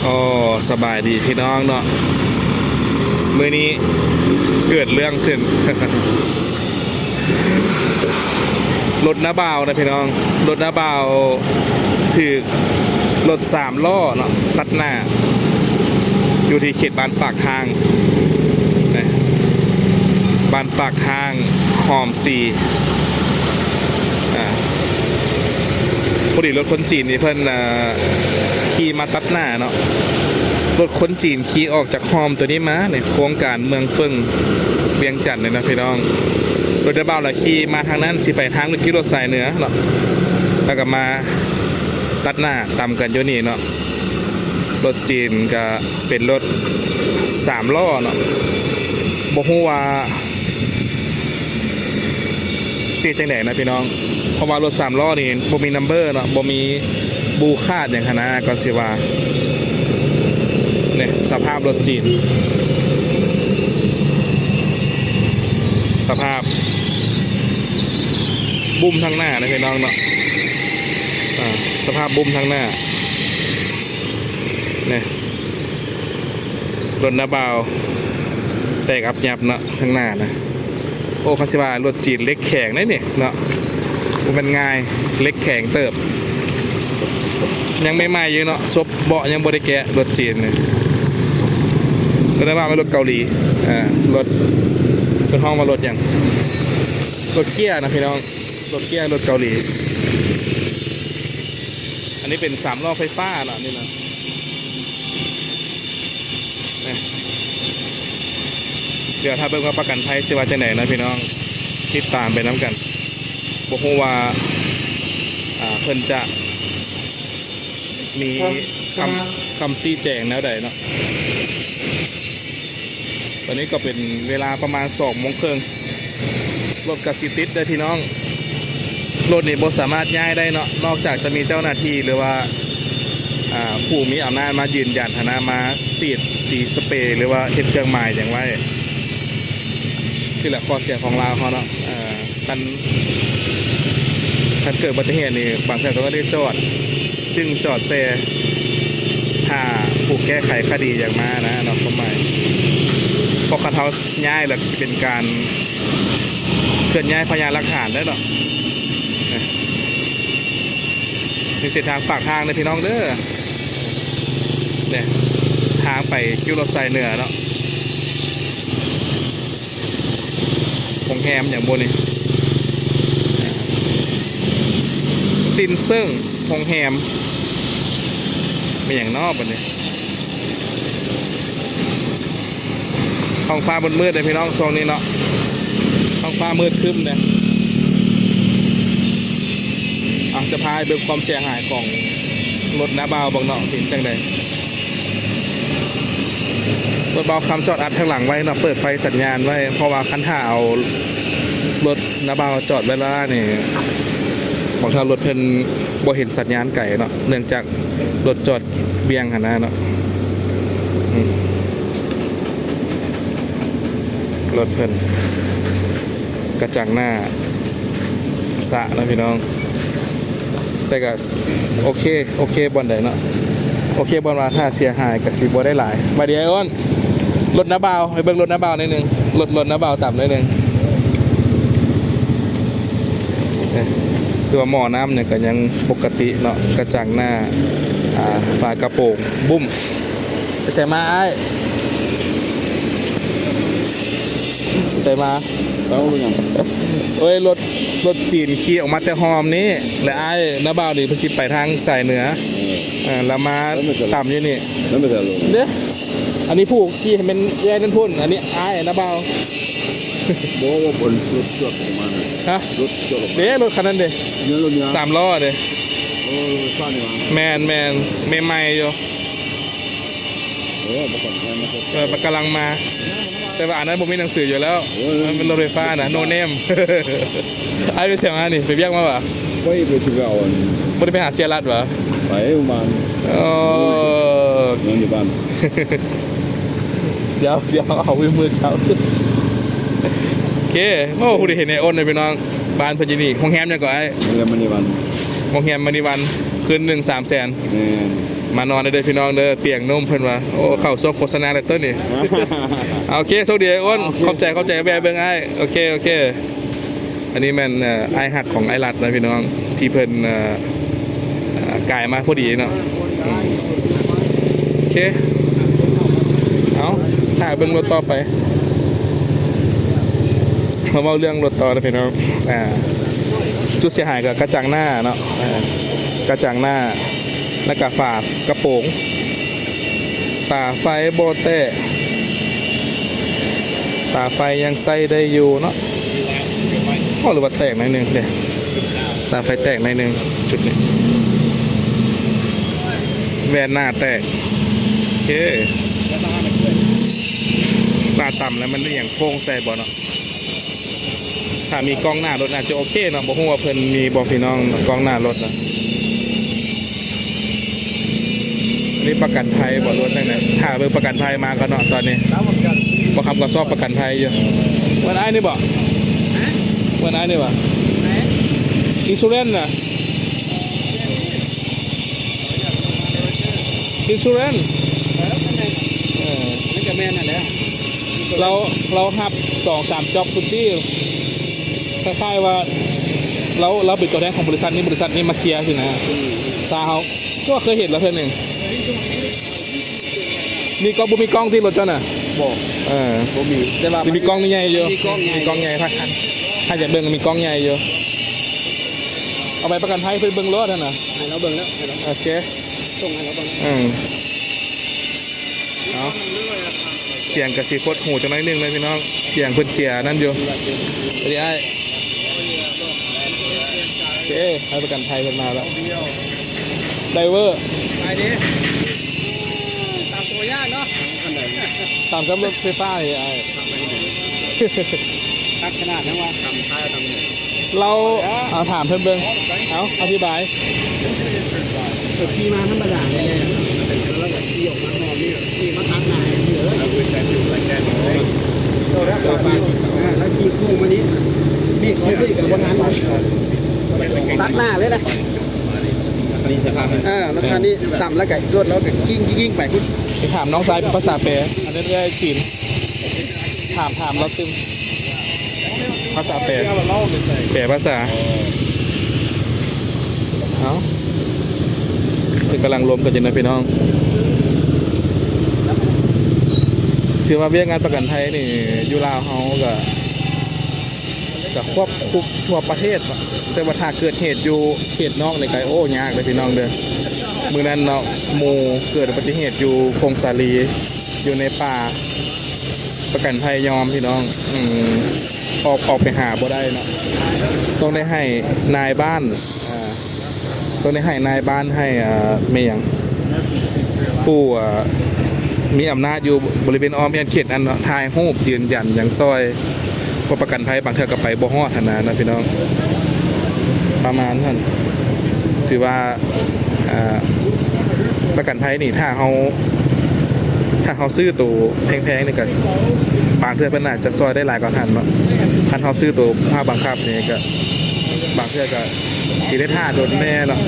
ໂອ້ ສະບາຍດີພີ່ນ້ອງເນາະ, ມື້ນີ້ເກີດເລື່ອງຂຶ້ນ ລົດນ້າບ່າວນະພີ່ນ້ອງ, ລົດນ້າບ່າວຖືກລົດສາມລໍ້ເນາະ ຕັດໜ້າ ຢູ່ທີ່ເຂດບ້ານປາກທາງນະ, ບ້ານປາກທາງ ຮ່ອມສີ່ ອາ ພໍດີລົດຄົນຈີນນີ້ເພິ່ນ ອາ ຂີ່ມາຕັດໜ້າເນາະ, ລົດຄົນຈີນຂີ່ອອກຈາກຮ່ອມໂຕນີ້ມານີ້ ໂຄງການເມືອງເຟິ່ງ ວຽງຈັນນີ້ນະພີ່ນ້ອງ. ລົດນ້າບ່າວລະຂີ່ມາທາງນັ້ນ ຊິໄປທາງລົດ ຂີ່ລົດສາຍເໜືອເນາະ, ລະກະມາຕັດໜ້າຕຳກັນຢູ່ນີ້ເນາະ. ລົດຈີນກະເປັນລົດສາມລໍ້ເນາະ, ບໍ່ຮູ້ວ່າຊິເຮັດຈັ່ງໃດນະພີ່ນ້ອງ, ເພາະວ່າລົດສາມລໍ້ນີ້ບໍ່ມີນຳເບີເນາະ, ບໍ່ມີບູຄາດຫຍັງຫັ້ນນະ ກໍຊິວ່າ. ນີ້ສະພາບລົດຈີນ, ສະພາບບຸ້ມທາງໜ້ານະພີ່ນ້ອງເນາະ, ອາ ສະພາບບຸ້ມທາງໜ້າ ນີ້ ລົດນ້າບ່າວແຕກອັບຍັບເນາະ ທາງໜ້ານະ. ໂອ້ ຄັນຊິວ່າລົດຈີນເຫຼັກແຂງເດ້ນີ້ເນາະ, ບໍ່ແມ່ນງ່າຍ, ເຫຼັກແຂງເຕີບ, ຍັງໃໝ່ໆຢູ່ເນາະ, ສົບເບາະຍັງບໍ່ໄດ້ແກະ ລົດຈີນນີ້. ແສດງວ່າເປັນລົດເກົາຫຼີ, ອາ ລົດ ເພິ່ນຮ້ອງວ່າລົດຫຍັງ? ລົດເກຍນະພີ່ນ້ອງ, ລົດເກຍ ລົດເກົາຫຼີ. ອັນນີ້ເປັນສາມລໍ້ໄຟຟ້າເນາະ ນີ້ນະ. ດຽວຖ້າເບິ່ງວ່າປະກັນໄພຊິວ່າຈັ່ງໃດນະພີ່ນ້ອງ, ຕິດຕາມໄປນຳກັນ. ບໍ່ຮູ້ວ່າ ອາ ເພິ່ນຈະມີຄຳ ຄຳຊີ້ແຈງແນວໃດເນາະ. ຕອນນີ້ກໍເປັນເວລາປະມານສອງໂມງເຄິ່ງ, ລົດກະຊິຕິດເດີພີ່ນ້ອງ. ລົດນີ້ບໍ່ສາມາດຍ້າຍໄດ້ເນາະ, ນອກຈາກຈະມີເຈົ້າໜ້າທີ່ ຫຼືວ່າ ອາ ຜູ້ມີອຳນາດມາຢືນຢັນຫັ້ນນະ, ມາສີດສີສະເປ ຫຼືວ່າເຮັດເຄື່ອງໝາຍຫຍັງໄວ້. ນີ້ແຫຼະຂໍ້ເສຍຂອງລາວເຮົາເນາະ, ເອີ ຄັນ ຄັນເກີດອຸບັດຕິເຫດນີ້ ບາງເທື່ອກໍບໍ່ໄດ້ຈອດ, ຈຶ່ງຈອດແຊ່ຖ້າຜູ້ແກ້ໄຂຄະດີຫຍັງມານະເນາະ, ຄວາມໝາຍ ເພາະຄັນເຮົາຍ້າຍແລ້ວຊິເປັນການເຄື່ອນຍ້າຍພະຍານຫຼັກຖານເດ້ເນາະ. ນີ້ເສັ້ນທາງປາກທາງເດີພີ່ນ້ອງເດີ, ນີ້ທາງໄປຄິວລົດສາຍເໜືອເນາະ. ໂຮງແຮມຫຍັງບໍ່ນີ້? ຊິນເຊິ່ງ ໂຮງແຮມ ມີຫຍັງເນາະບັດນີ້? ທ້ອງຟ້າມືດໆເດ້ພີ່ນ້ອງ ຊ່ວງນີ້ເນາະ, ທ້ອງຟ້າມືດຄຶ້ມເດ້. ອາ ຈະພາໄປເບິ່ງຄວາມເສຍຫາຍຂອງ ລົດນ້າບ່າວເບິ່ງເນາະ ເປັນຈັ່ງໃດ. ລົດບ່າວຄຳຈອດອັດທາງຫຼັງໄວ້ເນາະ, ເປີດໄຟສັນຍານໄວ້, ເພາະວ່າຄັນຖ້າເອົາລົດນ້າບ່າວຈອດໄວ້ລ້ານີ້ ບາງເທື່ອລົດເພິ່ນບໍ່ເຫັນສັນຍານໄກເນາະ, ເນື່ອງຈາກລົດຈອດບ່ຽງຫັ້ນນະເນາະ. ອືມ ລົດເພິ່ນ ກະຈັງໜ້າສະເນາະພີ່ນ້ອງ, ແຕ່ກະໂອເຄ ໂອເຄບ່ອນໃດເນາະ, ໂອເຄບ່ອນວ່າຖ້າເສຍຫາຍກະຊິບໍ່ໄດ້ຫຼາຍ. ບາດນີ້ອ້າຍອ້ນ ລົດນ້າບ່າວ ໄປເບິ່ງລົດນ້າບ່າວໜ້ອຍໜຶ່ງ, ລົດ ລົດນ້າບ່າວຕຳໜ້ອຍໜຶ່ງ. ເອີ ຄືວ່າໝໍ້ນ້ຳຫຍັງກະຍັງປົກກະຕິເນາະ, ກະຈັງໜ້າ ອາ ຝາກະໂປງບຸ້ມ. ໄປໃສມາອ້າຍ? ໄປໃສມາ? ເອົາເປັນຫຍັງ? ໂອ້ຍ ລົດ ລົດຈີນຂີ່ອອກມາແຕ່ຮ່ອມນີ້ ແລະ ອ້າຍນ້າບ່າວນີ້ເພິ່ນຊິໄປທາງສາຍເໜືອ ເອີ ແລ້ວມາ ແລ້ວມັນຈະ ຕຳຢູ່ນີ້ ແລ້ວມັນຈະລົງ ເດ້. ອັນນີ້ຜູ້ຂີ່ແມ່ນເອື້ອຍນັ້ນພຸ້ນ, ອັນນີ້ອ້າຍນ້າບ່າວ. ບໍ່ ບໍ່ ບໍ່ ລົດຈອດອອກມານະ. ຮະ? ລົດຈອດອອກມາ ເດ້ ລົດຄັນນັ້ນເດ້ ເໜືອລົດເໜືອ ສາມລໍ້ເດ້. ໂອ້ ລົດໄຟຟ້ານີ້ຫວາ? ແມ່ນໆ ໃໝ່ໆຢູ່. ເອີ ປະກັນໄພມາ ເອີ ປະກັນຫຼັງມາ. ແຕ່ວ່າອັນນັ້ນບໍ່ມີໜັງສືຢູ່ແລ້ວ. ໂອ້ຍ ມັນເປັນລົດໄຟຟ້ານະ ໂນເນມ. ອ້າຍໄປໃສມານີ້? ໄປວຽກມາຫວາ? ໄປ ໄປຊື້ເຂົ້າອັນ ບໍ່ໄດ້ໄປຫາເສຍລັດຫວາ? ໄປບ້ານ. ເອີ ນອນຢູ່ບ້ານ. ດຽວ ດຽວ ເອົາມືຈັບ. ໂອເຄ. ໂອ້ ຜູ້ໃດເຫັນໄອ້ອ້ນເດ້ພີ່ນ້ອງ, ບ້ານເພິ່ນຢູ່ນີ້. ໂຮງແຮມຫຍັງເກາະອ້າຍ? ໂຮງແຮມມະນີວັນ. ໂຮງແຮມມະນີວັນ ຄືນໜຶ່ງສາມແສນ. ແມ່ນ. ມານອນໄດ້ເດີພີ່ນ້ອງເດີ ຕຽງນຸ່ມເພິ່ນວ່າ. ໂອ້ ເຂົ້າຊ່ວງໂຄສະນາແລ້ວໂຕນີ້. ໂອເຄ ໂຊກດີອ້າຍອ້ນ. ໂອເຄ ຂອບໃຈ ຂອບໃຈ ແວ່ເບິ່ງອ້າຍ. ໂອເຄ ໂອເຄ. ອັນນີ້ແມ່ນ ເອີ ອ້າຍຮັກຂອງອ້າຍລັດນະພີ່ນ້ອງ ທີ່ເພິ່ນ ເອີ ເອີ ກາຍມາພໍດີເນາະ. ອືມ ໂອເຄ ເອົາ ຖ້າເບິ່ງລົດຕໍ່ໄປ. ມາເວົ້າເລື່ອງລົດຕໍ່ນະພີ່ນ້ອງ. ອ່າ ຈຸດເສຍຫາຍກໍກະຈັງໜ້າເນາະ ອ່າ ກະຈັງໜ້າ ແລ້ວກໍຝາກະໂປງ. ຕາໄຟບໍ່ແຕກ ຕາໄຟຍັງໃຊ້ໄດ້ຢູ່ເນາະ. ອໍ ຫຼືວ່າແຕກໜ້ອຍໜຶ່ງເດ້ ຕາໄຟແຕກໜ້ອຍໜຶ່ງ ຈຸດນີ້ ແວ່ນໜ້າແຕກ. ໂອເຄ ວ່າຕ່ຳແລ້ວມັນອີ່ຫຍັງໂປ່ງໃສ່ບໍ່ເນາະ. ຖ້າມີກ້ອງໜ້າລົດອາດຈະໂອເຄເນາະ ບໍ່ຮູ້ວ່າເພິ່ນມີບໍ່ພີ່ນ້ອງ ກ້ອງໜ້າລົດນະ. ອັນນີ້ປະກັນໄພບໍ່ ຫຼືວ່າຈັ່ງໃດ? ຖ້າເບິ່ງປະກັນໄພມາກ່ອນເນາະຕອນນີ້. ບໍ່ຄຳກໍຊອກປະກັນໄພຢູ່. ເພິ່ນອ້າຍນີ້ບໍ່? ເພິ່ນອ້າຍນີ້ບໍ່? ອິນຊູເຣນນະ ອິນຊູເຣນ. ເອີ ມັນກໍແມ່ນຫັ້ນແຫຼະ. ລາວ ລາວຮັບສອງສາມຈັອບພຸ້ນຕິ ຄ້າຍໆວ່າລາວ ລາວເປັນຕົວແທນຂອງບໍລິສັດນີ້ ບໍລິສັດນີ້ມາເຄຍຊີ້ນະ. ອືມ ຊາເຮົາກໍເຄີຍເຫັນລາວເທື່ອໜຶ່ງ. ມີກ້ອງ ບໍ່ມີກ້ອງຕິລົດເຈົ້ານະ? ບໍ່ ເອີ ບໍ່ມີ ແຕ່ວ່າມີກ້ອງໃຫຍ່ຢູ່ ມີກ້ອງໃຫຍ່ ມີກ້ອງໃຫຍ່. ຖ້າ ຖ້າຢາກເບິ່ງມີກ້ອງໃຫຍ່ຢູ່. ເອົາໃບປະກັນໄພເພິ່ນເບິ່ງໂລດຫັ້ນນະ. ໃຫ້ລາວເບິ່ງແລ້ວ ໃຫ້ລາວ ໂອເຄ ສົ່ງໃຫ້ລາວເບິ່ງ. ອືມ ເອົາ ສຽງກະຊິຟົດຫູຈັກໜ້ອຍໜຶ່ງເລີຍພີ່ນ້ອງ ສຽງເພິ່ນເຈຍນັ້ນຢູ່. ສະບາຍດີອ້າຍ. ໂອເຄ ໃຫ້ປະກັນໄພເພິ່ນມາແລ້ວ. ໄດເວີ ໄປເດ້ ຕາມຕົວຍາກເນາະ ຕາມກັບລົດໄຟຟ້ານີ້ອ້າຍ. ຄັກຂະໜາດນັ້ນວະ ລາວ ເອົາ ຖາມເພິ່ນເບິ່ງ ເອົາ ອະທິບາຍ. ເຂົາຂີ່ມາທຳມະດານີ້ແຫຼະ ແລ້ວກໍຂີ່ອອກມາຮອບນີ້ ຂີ່ມາຕັດໜ້າໃຫ້ເລີຍ. ອ່າ ແລ້ວຂີ່ໂຄ້ງມານີ້ ເບຣກເຂົາເບຣກກໍບໍ່ທັນ ຕັດໜ້າເລີຍນະ. ເອີ ແລ້ວຄັນນີ້ຕ່ຳ ແລ້ວກໍລົດລາວກໍກິ້ງໆໄປພຸ້ນ. ໄປຖາມນ້ອງຊາຍເປັນພາສາແປ ອັນນັ້ນເອື້ອຍຈີນ ຖາມ ຖາມລາວຕື່ມ ພາສາແປ ແປພາສາ. ເອົ້າ ເພິ່ນກຳລັງລົມກັນຢູ່ນະພີ່ນ້ອງ. ຖືວ່າວຽກງານປະກັນໄພນີ້ ຢູ່ລາວເຮົາກະ ກະຄວບຄຸມທົ່ວປະເທດເນາະ ແຕ່ວ່າຖ້າເກີດເຫດຢູ່ເຂດນອກນີ້ກະ ໂອ້ ຍາກເດີພີ່ນ້ອງເດີ. ມື້ນັ້ນເນາະ ໝູ່ເກີດອຸບັດຕິເຫດຢູ່ຜົ້ງສາລີ ຢູ່ໃນປ່າ ປະກັນໄພຍອມພີ່ນ້ອງ. ອືມ ອອກ ອອກໄປຫາບໍ່ໄດ້ເນາະ ຕ້ອງໄດ້ໃຫ້ນາຍບ້ານ ອ່າ ຕ້ອງໄດ້ໃຫ້ນາຍບ້ານ ໃຫ້ ເອີ ແມ່ຫຍັງ ຜູ້ ເອີ ມີອຳນາດຢູ່ບໍລິເວນອ້ອມແອບເຂດນັ້ນເນາະ ຖ່າຍຮູບຢືນຢັນຫຍັງຊ່ອຍ ເພາະປະກັນໄພບາງເທື່ອກໍໄປບໍ່ຮອດຫັ້ນນະ ນະພີ່ນ້ອງ ປະມານຫັ້ນ. ຖືວ່າ ອ່າ ປະກັນໄພນີ້ ຖ້າເຮົາ ຖ້າເຮົາຊື້ໂຕແພງໆນີ້ກະ ບາງເທື່ອເພິ່ນອາດຈະຊ່ອຍໄດ້ຫຼາຍກວ່າຫັ້ນເນາະ. ຄັນເຮົາຊື້ໂຕພາກບັງຄັບນີ້ກະ ບາງເທື່ອກະຊິໄດ້ຖ້າດົນແດ່ເນາະ.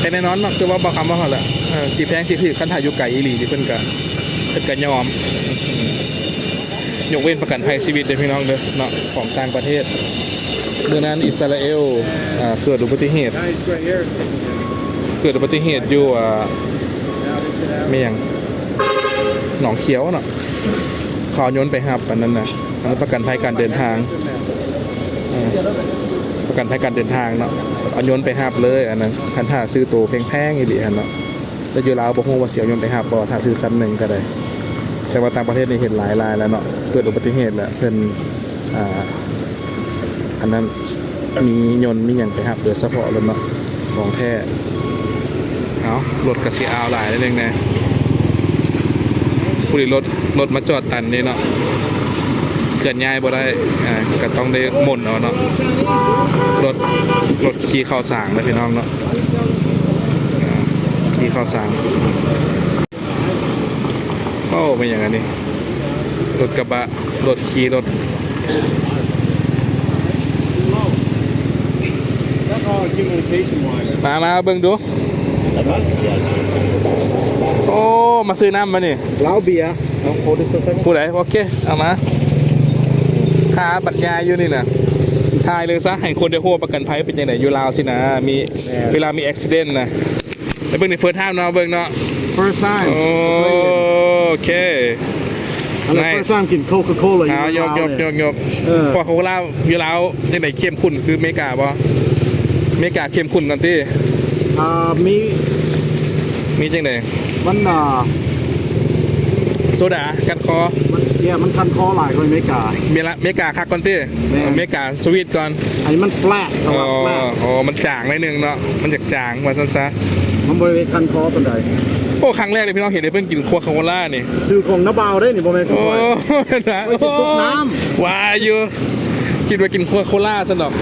ແຕ່ແນ່ນອນເນາະ ຄືວ່າບ່າວຄຳເວົ້າຫັ້ນແຫຼະ ເອີ ຊິແພງຊິຖືກ ຄັນຖ້າຢູ່ໄກອີ່ຫຼີນີ້ ເພິ່ນກະ ເພິ່ນກະຍອມ ຍົກເວັ້ນປະກັນໄພຊີວິດເດີພີ່ນ້ອງເດີເນາະ ຂອງຕ່າງປະເທດ. ມື້ນັ້ນອິດສະຣາເອວ ເກີດອຸບັດຕິເຫດ ເກີດອຸບັດຕິເຫດຢູ່ ອາ ແມ່ນຫຍັງ ໜອງຂຽວເນາະ ເຂົາເອົາຍົນໄປຮັບອັນນັ້ນນະ ອັນນັ້ນປະກັນໄພການເດີນທາງ ເອີ ປະກັນໄພການເດີນທາງເນາະ ເອົາຍົນໄປຮັບເລີຍອັນນັ້ນ ຄັນຖ້າຊື້ໂຕແພງໆອີ່ຫຼີຫັ້ນເນາະ. ແຕ່ຢູ່ລາວບໍ່ຮູ້ວ່າຊິເອົາຍົນໄປຮັບບໍ່ ຖ້າຊື້ຊັ້ນໜຶ່ງກໍໄດ້ ແຕ່ວ່າຕ່າງປະເທດນີ້ເຫັນຫຼາຍໆແລ້ວເນາະ ເກີດອຸບັດຕິເຫດແລ້ວເພິ່ນ ອ່າ ອັນນັ້ນ ມີຍົນມີຫຍັງໄປຮັບໂດຍສະເພາະເລີຍເນາະ ຂອງແທ້. ເອົ້າ ລົດກໍຊິອາວຫຼາຍໜ້ອຍໜຶ່ງແດ່ ຜູ້ທີ່ລົດ ລົດມາຈອດຕັນນີ້ເນາະ ເຄື່ອນຍ້າຍບໍ່ໄດ້ ອ່າ ກໍຕ້ອງໄດ້ໝົນເອົາເນາະ ລົດ ລົດຂີ່ເຂົ້າສາງເດີພີ່ນ້ອງເນາະ ອ່າ ຂີ່ເຂົ້າສາງ. ໂອ້ ແມ່ນຫຍັງອັນນີ້ ລົດກະບະ ລົດຂີ່ລົດ ມາ ມາເບິ່ງດູ ໂອ້ ມາຊື້ນ້ຳມານີ້ Lao beer. ຜູ້ໃດ? ໂອເຄ ເອົາມາ. ຫາບັນຍາຍຢູ່ນີ້ນະ ຖ່າຍເລີຍຊະ ໃຫ້ຄົນໄດ້ຮູ້ວ່າປະກັນໄພເປັນຈັ່ງໃດຢູ່ລາວຊີ້ນະ ມີ ແມ່ນ ເວລາມີ accident ນະ. ໄປເບິ່ງໃນ first time ເນາະ ເບິ່ງເນາະ First time. ໂອເຄ ອັນນີ້ first time ກິນ Coca-Cola ຢູ່ລາວ. ເອີ Coca-Cola ຢູ່ລາວຈັ່ງໃດ ເຂັ້ມຂຸ້ນຄືເມກາບໍ່? ເມກາເຂັ້ມຂຸ້ນກ່ອນຕິ. ອ່າ ມີ ມີຈັ່ງໃດ? ມັນ ອ່າ ໂຊດາຄັນຄໍ. ມັນ yeah ມັນຄັນຄໍຫຼາຍກວ່າເມກາ. ເມລະ ເມກາຄັກກ່ອນຕິ. ແມ່ນ ເມກາສະວີດກ່ອນ. ອັນນີ້ມັນ flat ເຂົາວ່າ flat. ອໍ ມັນຈາງໜ້ອຍໜຶ່ງເນາະ ມັນຢາກຈາງວ່າຊັ້ນຊະ. ມັນບໍ່ໄດ້ຄັນຄໍປານໃດ. ໂອ້ ຄັ້ງແລກເລີຍພີ່ນ້ອງ ເຫັນໄດ້ເພິ່ນກິນ Coca-Cola ນີ້. ຊື່ຂອງນ້າບ່າວເດ້ນີ້ ບໍ່ແມ່ນຂອງຂ້ອຍ. ໂອ້ ໄວ້ກິນຕົກນ້ຳ. ວ່າຢູ່ ຄິດວ່າກິນ Coca-Cola ຊັ້ນດອກ.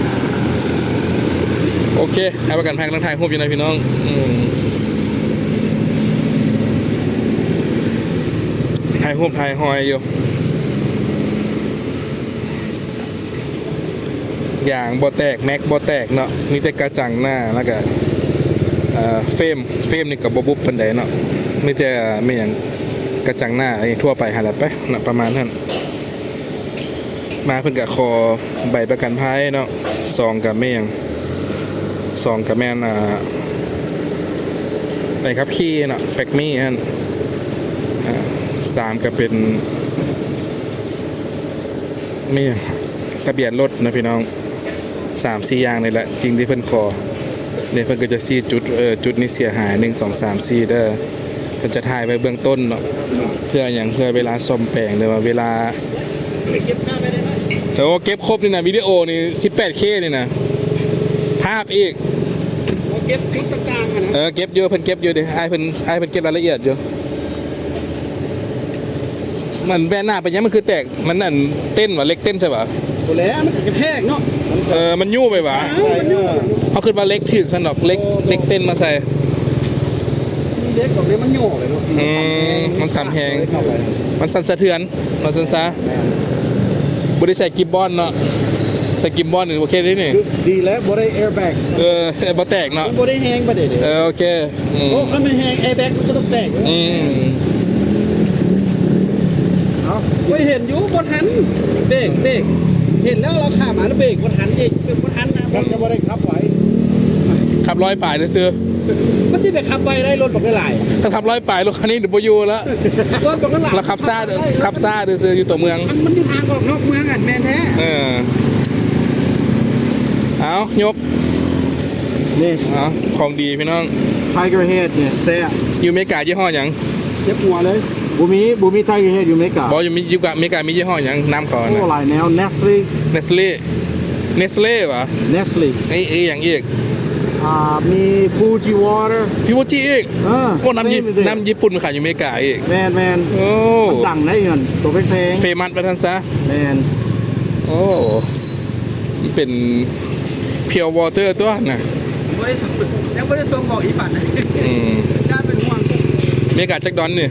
ໂອເຄ ໃຫ້ປະກັນໄພກຳລັງຖ່າຍຮູບຢູ່ນະພີ່ນ້ອງ. ອືມ ຖ່າຍຮູບຖ່າຍຮອຍຢູ່. ຢາງບໍ່ແຕກ ແມັກບໍ່ແຕກເນາະ ມີແຕ່ກະຈັງໜ້າ ແລ້ວກະ ເອ່ອ ເຟຣມ ເຟຣມນີ້ກະບໍ່ບຸບປານໃດເນາະ ມີແຕ່ແມ່ນຫຍັງ ກະຈັງໜ້າທົ່ວໄປຫັ້ນແຫຼະ ໄປເນາະ ປະມານຫັ້ນ. ມາເພິ່ນກະຂໍໃບປະກັນໄພເນາະ ສອງກະແມ່ນຫຍັງ ສອງກະແມ່ນ ອ່າ ໃບຂັບຂີ່ເນາະ ແປັກມີຫັ້ນ ອ່າ ສາມກະເປັນ ມີທະບຽນລົດນະພີ່ນ້ອງ ສາມສີ່ຢ່າງນີ້ແຫຼະ ສິ່ງທີ່ເພິ່ນຂໍ. ນີ້ເພິ່ນກໍຈະຊີ້ຈຸດ ເອີ ຈຸດນີ້ເສຍຫາຍ ໜຶ່ງ ສອງ ສາມ ສີ່ ເດີ. ເພິ່ນຈະຖ່າຍໄວ້ເບື້ອງຕົ້ນເນາະ ເພື່ອຫຍັງ ເພື່ອເວລາສ້ອມແປງ ຫຼືວ່າເວລາ ໂອ້ ເກັບຄົບນີ້ນະ ວິດີໂອນີ້ ສິບແປດເຄ ນີ້ນະ ພາບອີກ ເກັບຈຸດຕ່າງໆຫັ້ນນະ. ເອີ ເກັບຢູ່ ເພິ່ນເກັບຢູ່ເດ ອ້າຍເພິ່ນ ອ້າຍເພິ່ນເກັບລາຍລະອຽດຢູ່. ມັນແວ່ນໜ້າເປັນຫຍັງ ມັນຄືແຕກ? ມັນອັນເຕັ້ນຫວາ? ເຫຼັກເຕັ້ນໃສ່ຫວາ? ບໍ່ແລ້ວ ມັນກະກະແທກເນາະ. ເອີ ມັນຍູ້ໄປຫວາ? ເອີ ມັນຍູ້. ເຮົາຄິດວ່າເຫຼັກຖືກຊັ້ນດອກ ເຫຼັກ ເຫຼັກເຕັ້ນມາໃສ່. ເຫຼັກດອກນີ້ມັນຍູ້ໄປເນາະ. ອືມ ມັນຕຳແຮງ ມັນສັ່ນສະເທືອນ ວ່າຊັ້ນຊະ. ແມ່ນ ບໍ່ໄດ້ໃສ່ກິບບອນເນາະ ໃສ່ກິບບອນນີ້ໂອເຄເດ້ນີ້. ດີແລ້ວ ບໍ່ໄດ້ແອແບັກ. ເອີ ບໍ່ແຕກເນາະ ມັນບໍ່ໄດ້ແຮງປານໃດເດ້. ເອີ ໂອເຄ. ອືມ ໂອ້ ຄັນມັນແຮງແອແບັກມັນກໍຕ້ອງແຕກ. ອືມ ເອົ້າ ຂ້ອຍເຫັນຢູ່ ບໍ່ທັນ ເບກ ເບກ ເຫັນແລ້ວລາວຂ້າມມາແລ້ວເບກບໍ່ທັນອີກ ເບກບໍ່ທັນນະ. ມັນຈະບໍ່ໄດ້ຂັບໄວ ຂັບຮ້ອຍປາຍຊື່ໆ. ມັນຊິໄປຂັບໄວໄດ້ ລົດບັກຫຼາຍໆ. ຄັນຂັບຮ້ອຍປາຍ ລົດຄັນນີ້ບໍ່ຢູ່ລະ ລົດບັກຫຼາຍໆ. ລາວຂັບຊ້າ ຂັບຊ້າຊື່ໆ ຢູ່ຕົວເມືອງ. ມັນ ມັນຢູ່ທາງອອກນອກເມືອງຫັ້ນ ແມ່ນແທ້. ເອີ ເອົາ ຍົກ ນີ້ ເອົາ ຂອງດີພີ່ນ້ອງ Tiger Head ນີ້ແຊບ. ຢູ່ເມກາຍີ່ຫໍ້ຫຍັງ? ເຈັບຫົວເລີຍ ບໍ່ມີ ບໍ່ມີ Tiger Head ຢູ່ເມກາ. ບໍ່ ຢູ່ເມກາ ເມກາມີຍີ່ຫໍ້ຫຍັງ? ນ້ຳເຂົາ ໂອ້ ນະ ຫຼາຍແນວ Nestle Nestle Nestle ຫວາ? Nestle ອີ ອີຫຍັງອີກ? ອ່າ ມີ Fuji Water Fuji ອີກ. ເອີ ໂອ້ ນ້ຳຍີ່ Same thing ນ້ຳຍີ່ປຸ່ນມາຂາຍຢູ່ເມກາອີກ. ແມ່ນໆ ໂອ້ ມັນດັງໄດ໋ ເງິນໂຕແພງໆ Famous ວ່າຊັ້ນຊະ. ແມ່ນ ໂອ້ ເປັນ Pure Water ຕົວນະ. ບໍ່ໄດ້ສົ່ງ ຍັງບໍ່ໄດ້ສົ່ງບອກອີ່ປັນ. ອືມ ຢ້ານເປັນຫ່ວງ. ເມກາຈັກດອນນີ້?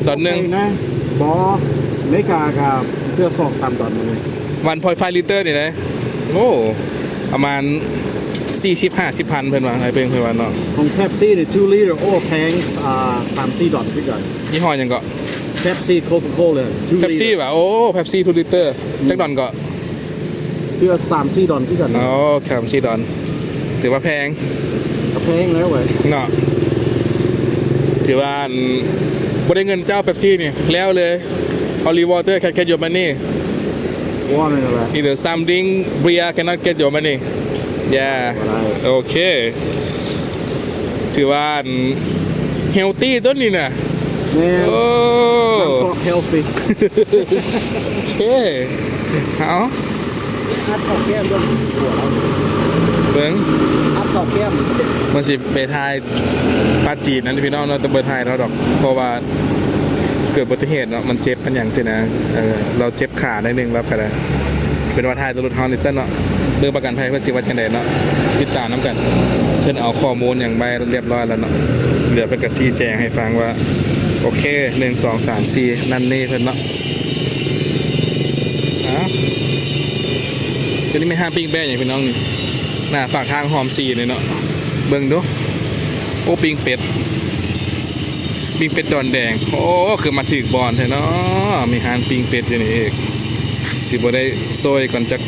ດອນໜຶ່ງນະ? ບໍ່ ເມກາກະເທື່ອສອງສາມດອນນີ້. ວັນພອຍໄຟລິດເຕີນີ້ນະ. ໂອ້ ປະມານສີ່ສິບຫ້າສິບພັນ ເພິ່ນວ່າ ໃຫ້ເບິ່ງເພິ່ນວ່າເນາະ. ຂອງ Pepsi ນີ້ two liter ໂອ້ ແພງ ອ່າ ສາມສີ່ດອນຄືກັນ. ຍີ່ຫໍ້ຫຍັງເກາະ? Pepsi Coca-Cola two liter Pepsi ຫວາ? ໂອ້ Pepsi two liter ຈັກດອນເກາະ? ເທື່ອສາມສີ່ດອນຄືກັນ. ໂອ້ ສາມສີ່ດອນ ຖືວ່າແພງ ກະແພງແລ້ວເວີຍເນາະ. ຖືວ່າ ອັນ ບໍ່ໄດ້ເງິນເຈົ້າ Pepsi ນີ້ ແລ້ວເລີຍ. Only water can get your money. ວ່າແມ່ນແຫຼະ. Either something beer cannot get your money. Yeah ໂອເຄ. ຖືວ່າ ເຮລຕີຕົວນີ້ນະ. ແມ່ນ ໂອ້ ນ້ຳກອກ healthy. ໂອເຄ ເອົາ ອັດເຂົ້າແກ້ມເບິ່ງ ເບິ່ງ ອັດເຂົ້າແກ້ມ. ມັນຊິໄປຖ່າຍປາຈີນນັ້ນພີ່ນ້ອງເນາະ ແຕ່ບໍ່ຖ່າຍລາວດອກ ເພາະວ່າເກີດອຸບັດຕິເຫດເນາະ ມັນເຈັບມັນຫຍັງຊີ້ນະ. ເອີ ລາວເຈັບຂາໜ້ອຍໜຶ່ງ ລາວກະໄດ້ ເປັນວ່າຖ່າຍແຕ່ລົດເຮົານີ້ຊັ້ນເນາະ. ເບິ່ງປະກັນໄພເພິ່ນຊິວ່າຈັ່ງໃດເນາະ ຕິດຕາມນຳກັນ. ເພິ່ນເອົາຂໍ້ມູນຫຍັງໄວ້ຮຽບຮ້ອຍແລ້ວເນາະ ດຽວເພິ່ນກະຊີ້ແຈງໃຫ້ຟັງວ່າ ໂອເຄ ໜຶ່ງ ສອງ ສາມ ສີ່ ນັ້ນນີ້ເພິ່ນເນາະ. ອ້າວ ຕົວນີ້ແມ່ນຮ້ານປີ້ງແບ້ຫຍັງພີ່ນ້ອງນີ້ ໜ້າປາກທາງຫອມສີ່ນີ້ເນາະ. ເບິ່ງດູ ໂອ້ ປີ້ງເປັດ ປີ້ງເປັດດອນແດງ. ໂອ້ ຄືມາຖືກບ່ອນແທ້ເນາະ ມີຮ້ານປີ້ງເປັດຢູ່ນີ້ອີກ. ຊິບໍ່ໄດ້ຊ່ອຍກັນຈັກ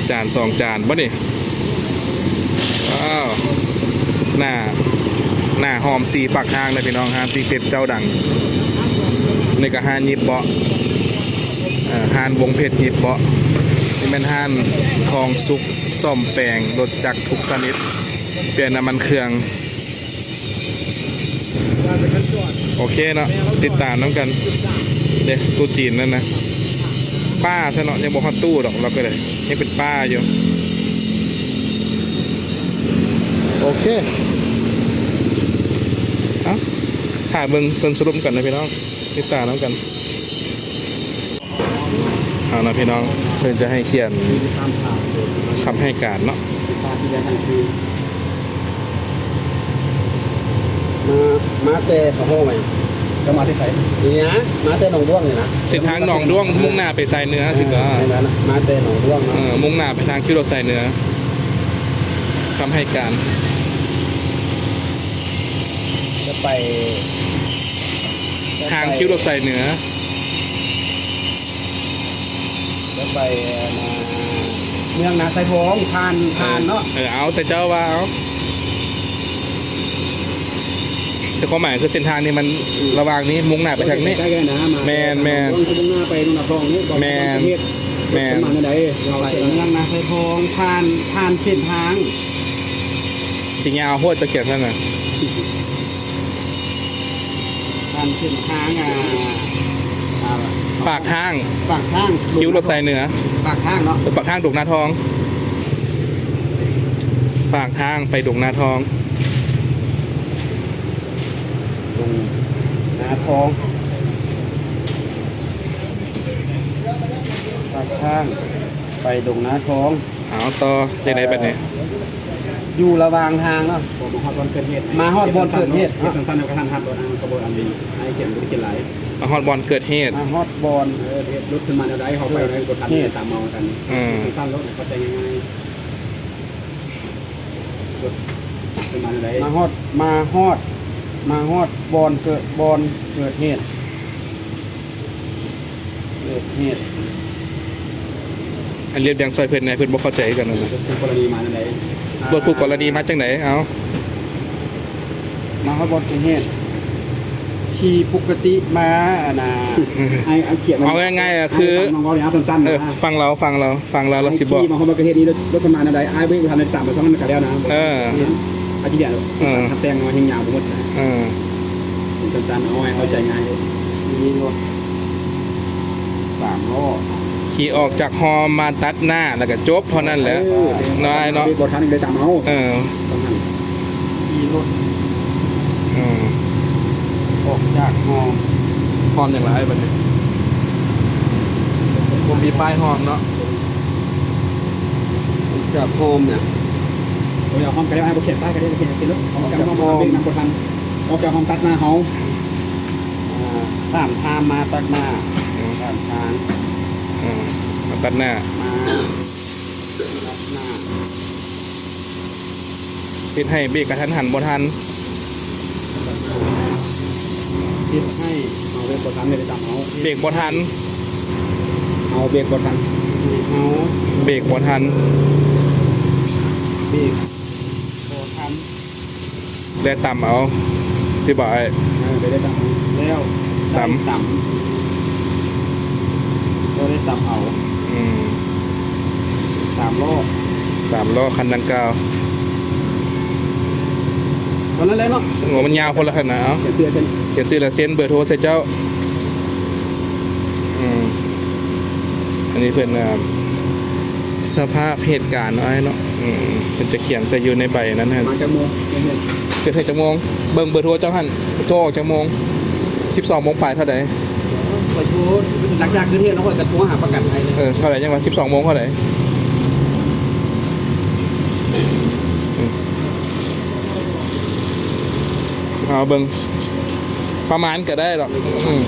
ຈານສອງຈານບໍ່ນີ້? ວ້າວ ໜ້າ ໜ້າຫອມສີປາກທາງເດ້ພີ່ນ້ອງ ຮ້ານປີ້ງເປັດເຈົ້າດັງ. ນີ້ກໍຮ້ານຍິບເບາະ ເອີ ຮ້ານວົງເພັດຍິບເບາະ. ນີ້ແມ່ນຮ້ານທອງສຸກ ສ້ອມແປງລົດຈັກທຸກຊະນິດ ປ່ຽນນ້ຳມັນເຄື່ອງ. ໂອເຄເນາະ ຕິດຕາມນຳກັນເດ້. ຕູ້ຈີນນັ້ນນະ ປ່າຊະເນາະ ຍັງບໍ່ຮອດຕູ້ດອກ ລາວກໍໄດ້ ຍັງເປັນປ່າຢູ່. ໂອເຄ ເອົ້າ ຖ້າເບິ່ງເພິ່ນສະຫຼຸບກັນນະພີ່ນ້ອງ ຕິດຕາມນຳກັນ. ເອົານະພີ່ນ້ອງ ເພິ່ນຈະໃຫ້ຂຽນຄຳໃຫ້ການເນາະ. ມາ ມາແຕ່ສະໂຮໄໝ ເຈົ້າມາແຕ່ໃສ? ນີ້ນະ ມາແຕ່ໜອງດ້ວງນີ້ນະ. ເສັ້ນທາງໜອງດ້ວງ ມຸ່ງໜ້າໄປສາຍເໜືອ ເອີ ຊິວ່າ ແມ່ນລະນະ ມາແຕ່ໜອງດ້ວງເນາະ. ເອີ ມຸ່ງໜ້າໄປທາງຄິວລົດສາຍເໜືອ ຄຳໃຫ້ການ. ຈະໄປ ທາງຄິວລົດສາຍເໜືອ ຈະໄປ ເມືອງນາຊາຍທອງ ຜ່ານ ຜ່ານເນາະ. ເອີ ເອົາ ແຕ່ເຈົ້າວ່າເອົາ ແຕ່ຄວາມໝາຍຄືເສັ້ນທາງນີ້ມັນ ອືມ ລະຫວ່າງນີ້ມຸ່ງໜ້າໄປທາງນີ້. ໃກ້ໆກັນນະ ມາ ແມ່ນໆ ມຸ່ງໜ້າໄປນາຊາຍທອງນີ້. ແມ່ນ ແມ່ນ ເຮົາໄປເມືອງນາຊາຍທອງ ຜ່ານ ຜ່ານເສັ້ນທາງ ຊິຍາວໂພດ ຈະຂຽນຊັ້ນນະ. ຜ່ານເສັ້ນທາງ ອ່າ ອ່າ ປາກທາງ ປາກທາງ ຄິວລົດສາຍເໜືອ ປາກທາງເນາະ ເອີ ປາກທາງດົງນາທອງ ປາກທາງໄປດົງນາທອງ ດົງນາທອງ ປາກທາງໄປດົງນາທອງ. ເອົາ ຕໍ່ຈັ່ງໃດບັດນີ້? ຢູ່ລະຫວ່າງທາງເນາະ ມາຮອດບ່ອນເກີດເຫດ ມາຮອດບ່ອນເກີດເຫດເນາະ. ສັ້ນໆ ກະທັນຫັນໂລດ ອັນນັ້ນກະບໍ່ ອັນນີ້ໃຫ້ຂຽນ ບໍ່ໄດ້ຂຽນຫຼາຍ. ມາຮອດບ່ອນເກີດເຫດ ມາຮອດບ່ອນ ເອີ ເຫດລົດຂຶ້ນມາແນວໃດ ເຮົາໄປແນວໃດ ບໍ່ທັນ ເຫດຕາມເອົາກັນ. ເອີ ສັ້ນໆ ໂລດ ເຂົ້າໃຈງ່າຍໆ. ລົດຂຶ້ນມາແນວໃດ ມາຮອດ ມາຮອດ ມາຮອດບ່ອນເກີດ ບ່ອນເກີດເຫດ. ເກີດເຫດ ອັນລຽບລຽງຊ່ອຍເພິ່ນແດ່ ເພິ່ນບໍ່ເຂົ້າໃຈຄືກັນນັ້ນນະ. ລົດຄູ່ກໍລະນີມາຈັ່ງໃດ? ລົດຄູ່ກໍລະນີມາຈັ່ງໃດ? ເອົາ ມາຮອດບ່ອນເກີດເຫດ ຂີ່ປົກກະຕິມາ ອັນນ່າ ໃຫ້ ໃຫ້ຂຽນ ເອົາງ່າຍໆ ອະ ຄື ຟັງນ້ອງເວົ້ານີ້ ເອົາສັ້ນໆ ເອີ ນະ ຟັງລາວ ຟັງລາວ ຟັງລາວ ລາວຊິບອກ. ຂີ່ມາຮອດບ່ອນເກີດເຫດນີ້ ລົດ ລົດເພິ່ນມາແນວໃດ? ອ້າຍເບຣກບໍ່ທັນໄດ້ຕາມໄປຊ່ອງນັ້ນກະແລ້ວນະ. ເອີ ອາ ທີ່ເດຍ ເອີ ຄັນແຕ່ງມາແຮງຍາວບໍ່ໝົດນະ. ເອີ ເປັນສັ້ນໆ ເອົາໃຫ້ເຂົ້າໃຈງ່າຍ. ມີລົດສາມລໍ້ ຂີ່ອອກຈາກຮ່ອມມາຕັດໜ້າ ແລ້ວກະຈົບເທົ່ານັ້ນແຫຼະ. ເອີ ນ້ອຍເນາະ ເບຣກບໍ່ທັນໄດ້ຕາມເອົາ. ເອີ ຕອນນັ້ນຂີ່ລົດ ເອີ ອອກຈາກຮ່ອມ ຮ່ອມຫຍັງລະອ້າຍບັດນີ້? ບໍ່ມີປ້າຍຮ່ອມເນາະ. ອອກຈາກຮ່ອມຫຍັງ? ໂອ້ຍ ເອົາຮ່ອມກະໄດ້ ອ້າຍບໍ່ຂຽນປ້າຍກະໄດ້ ບໍ່ຂຽນ ຂຽນລົດ. ອອກຈາກຮ່ອມ ອອກຈາກຮ່ອມມາເບຣກນຳບໍ່ທັນ. ອອກຈາກຮ່ອມຕັດໜ້າເຮົາ ອ່າ ຂ້າມທາງມາຕັດໜ້າ ເອີ ຂ້າມທາງ ເອີ ມາຕັດໜ້າ ມາຕັດໜ້າ ເຮັດໃຫ້ເບຣກກະທັນຫັນບໍ່ທັນ ເຮັດໃຫ້ເຮົາເບຣກບໍ່ທັນ ເລີຍໄປຕາມເຮົາ ເບຣກບໍ່ທັນ ເຮົາເບຣກບໍ່ທັນ ເຮົາເບຣກບໍ່ທັນ ເບຣກບໍ່ທັນ. ແລ້ວຕຳເອົາ ຊິບອກອ້າຍ ເອີ ໄດ້ ໄດ້ຕຳເອົາ ແລ້ວຕຳ ຕຳ ກໍໄດ້ຕຳເອົາ ອືມ ສາມລໍ້ ສາມລໍ້ຄັນດັ່ງກ່າວ ເທົ່ານັ້ນແຫຼະເນາະ. ໂອ້ ມັນຍາວໂພດລະຂະໜາດ ເອົາ ຂຽນຊື່ ຂຽນຊື່ລາຍເຊັນ ເບີໂທໃສ່ເຈົ້າ. ອືມ ອັນນີ້ເພິ່ນ ອ່າ ສະພາບເຫດການເນາະອ້າຍເນາະ. ອືມ ເພິ່ນຈະຂຽນໃສ່ຢູ່ໃນໃບນັ້ນຫັ້ນ. ມາຈັກໂມງ? ເກີດເຫດຈັກໂມງ? ເບິ່ງເບີໂທເຈົ້າຫັ້ນ ໂທອອກຈັກໂມງ? ສິບສອງໂມງປາຍເທົ່າໃດ? ຂ້ອຍໂທ ຫຼັງຈາກເກີດເຫດແລ້ວ ຂ້ອຍກະໂທຫາປະກັນໄພເລີຍ. ເອີ ເທົ່າໃດ ຍັງວ່າສິບສອງໂມງເທົ່າໃດ? ເອົາເບິ່ງ ປະມານກະໄດ້ດອກ. ອືມ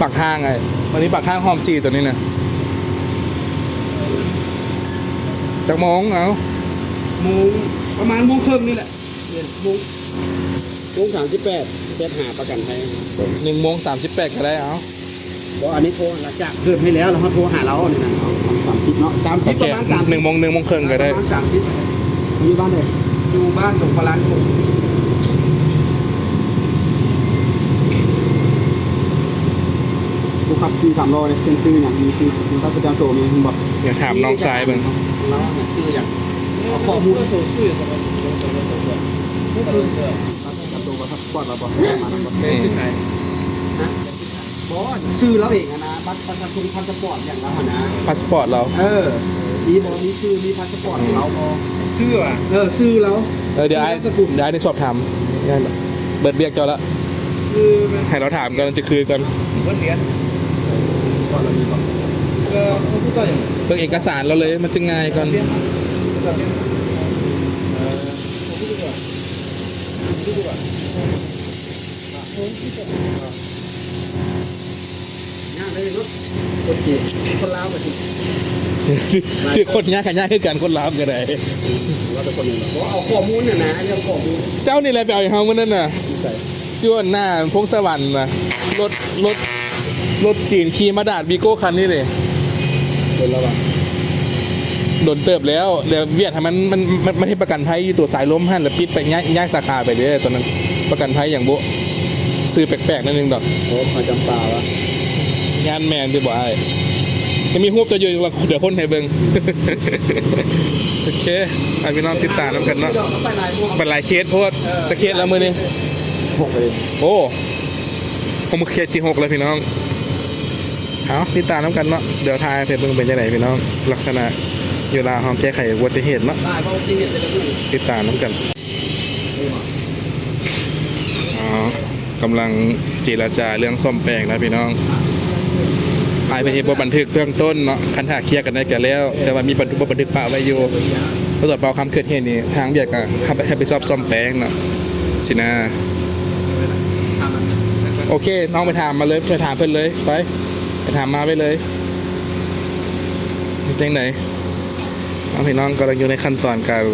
ປາກທາງ ໄອ້ ວັນນີ້ປາກທາງຮ່ອມສີ່ໂຕນີ້ນະ. ຈັກໂມງ? ເອົາ ໂມງ ປະມານໂມງເຄິ່ງນີ້ແຫຼະ ເຈັດໂມງ ໂມງສາມສິບແປດ ເຈັດຫ້າປະກັນໄພ ໜຶ່ງໂມງສາມສິບແປດກໍໄດ້ ເອົາ ບໍ່ ອັນນີ້ໂທຫາຈາກເກີດໃຫ້ແລ້ວ ແລ້ວເຮົາໂທຫາລາວນີ້ນະ ເອົາສາມສິບເນາະ ສາມສິບ ປະມານສາມສິບ ໜຶ່ງໂມງ ໜຶ່ງໂມງເຄິ່ງກໍໄດ້ ປະມານສາມສິບ ຢູ່ບ້ານໃດ? ຢູ່ບ້ານດົງປະລານ ຜູ້ຂັບຂີ່ສາມລໍ້ເດ້ ເຊັ່ນຊື່ຫຍັງ? ມີຊື່ ມີບັດປະຈຳໂຕ ມີຫຍັງບໍ່? ຢາກຖາມນ້ອງຊາຍເບິ່ງ ລາວຫຍັງ ຊື່ຫຍັງ? ເອົາຂໍ້ມູນ ປະຈຳໂຕ ບັດພາສປອດລາວບໍ່? ມານຳບໍ່? ອືມ ຮະ? ບໍ່ ຊື່ລາວເອງຫັ້ນນະ ບັດປະຊາຊົນ ພາສປອດຫຍັງລາວຫັ້ນນະ ພາສປອດລາວ ເອີ ມີບໍ່? ມີຊື່ ມີພາສປອດຂອງລາວບໍ່? ຊື່ຫວາ? ເອີ ຊື່ລາວ ເອີ ດຽວອ້າຍ ດຽວອ້າຍໄດ້ສອບຖາມ ເບິດວຽກເຈົ້າລະ ຊື່ ໃຫ້ລາວຖາມກ່ອນ ຈະຄືກ່ອນ ເບິດວຽກ ເລື່ອງເອກະສານລາວເລີຍ ມັນຈະງ່າຍກ່ອນ ຍາກເລີຍເນາະ ໂອເຄ ຄົນລາວກໍຊິ ຄືຄົນຍາກກໍຍາກຄືກັນ ຄົນລາວກໍໄດ້ ວ່າແຕ່ຄົນໜຶ່ງ ບໍ່ເອົາຂໍ້ມູນຫັ້ນນະ ເລື່ອງຂໍ້ມູນ ເຈົ້ານີ້ແຫຼະໄປເອົາໃຫ້ເຮົາມື້ນັ້ນນະ ຢູ່ໃສ? ຢູ່ອັນໜ້າພົງສະຫວັນນະ ລົດ ລົດ ລົດຈີນຂີ່ມາດາດວີໂກ້ຄັນນີ້ເດ້ ດົນແລ້ວຫວາ? ດົນເຕີບແລ້ວ ແລ້ວວຽດຫັ້ນມັນ ມັນ ມັນ ມັນເຮັດປະກັນໄພຢູ່ຕົວສາຍລົມຫັ້ນ ແລ້ວປິດໄປ ຍ້າຍ ຍ້າຍສາຂາໄປເດ້ ຕອນນັ້ນ ປະກັນໄພຫຍັງບຸ ຊື່ແປກໆໜ້ອຍໜຶ່ງດອກ ໂອ້ ມາຈຳປາວະ ຢ້ານແມ່ນຕິບໍ່ອ້າຍ? ຍັງມີຮູບເຈົ້າຢູ່ ດຽວໂພສໃຫ້ເບິ່ງ ໂອເຄ ໃຫ້ພີ່ນ້ອງຕິດຕາມນຳກັນເນາະ ໄປຫຼາຍເຄສໂພດ ຈັກເຄສແລ້ວມື້ນີ້? ຫົກເລີຍ ໂອ້ ຫົກ ເຄສທີຫົກແລ້ວພີ່ນ້ອງ ເອົາ ຕິດຕາມນຳກັນເນາະ ດຽວຖ່າຍໃຫ້ເບິ່ງເປັນຈັ່ງໃດພີ່ນ້ອງ ລັກສະນະຢູ່ລາວເຮົາແກ້ໄຂອຸບັດຕິເຫດເນາະ ຕິດຕາມນຳກັນ ອໍ ກຳລັງເຈລະຈາເລື່ອງສ້ອມແປງນະພີ່ນ້ອງ ອ້າຍເພິ່ນເຮັດບົດບັນທຶກເບື້ອງຕົ້ນເນາະ ຄັນຖ້າເຄຍກັນໄດ້ກໍແລ້ວ ແຕ່ວ່າມີບັນທຶກ ບົດບັນທຶກປະໄວ້ຢູ່ ຕຳຫຼວດເວົ້າຄຳເກີດເຫດນີ້ ທາງວຽດກໍຮັບ ຮັບຜິດຊອບສ້ອມແປງເນາະ ຊີ້ນະ ໂອເຄ ນ້ອງໄປຖາມມາເລີຍ ໄປຖາມເພິ່ນເລີຍ ໄປ ໄປຖາມມາໄວ້ເລີຍ ເຮັດຈັ່ງໃດ? ເອົາ ພີ່ນ້ອງກຳລັງຢູ່ໃນຂັ້ນຕອນການ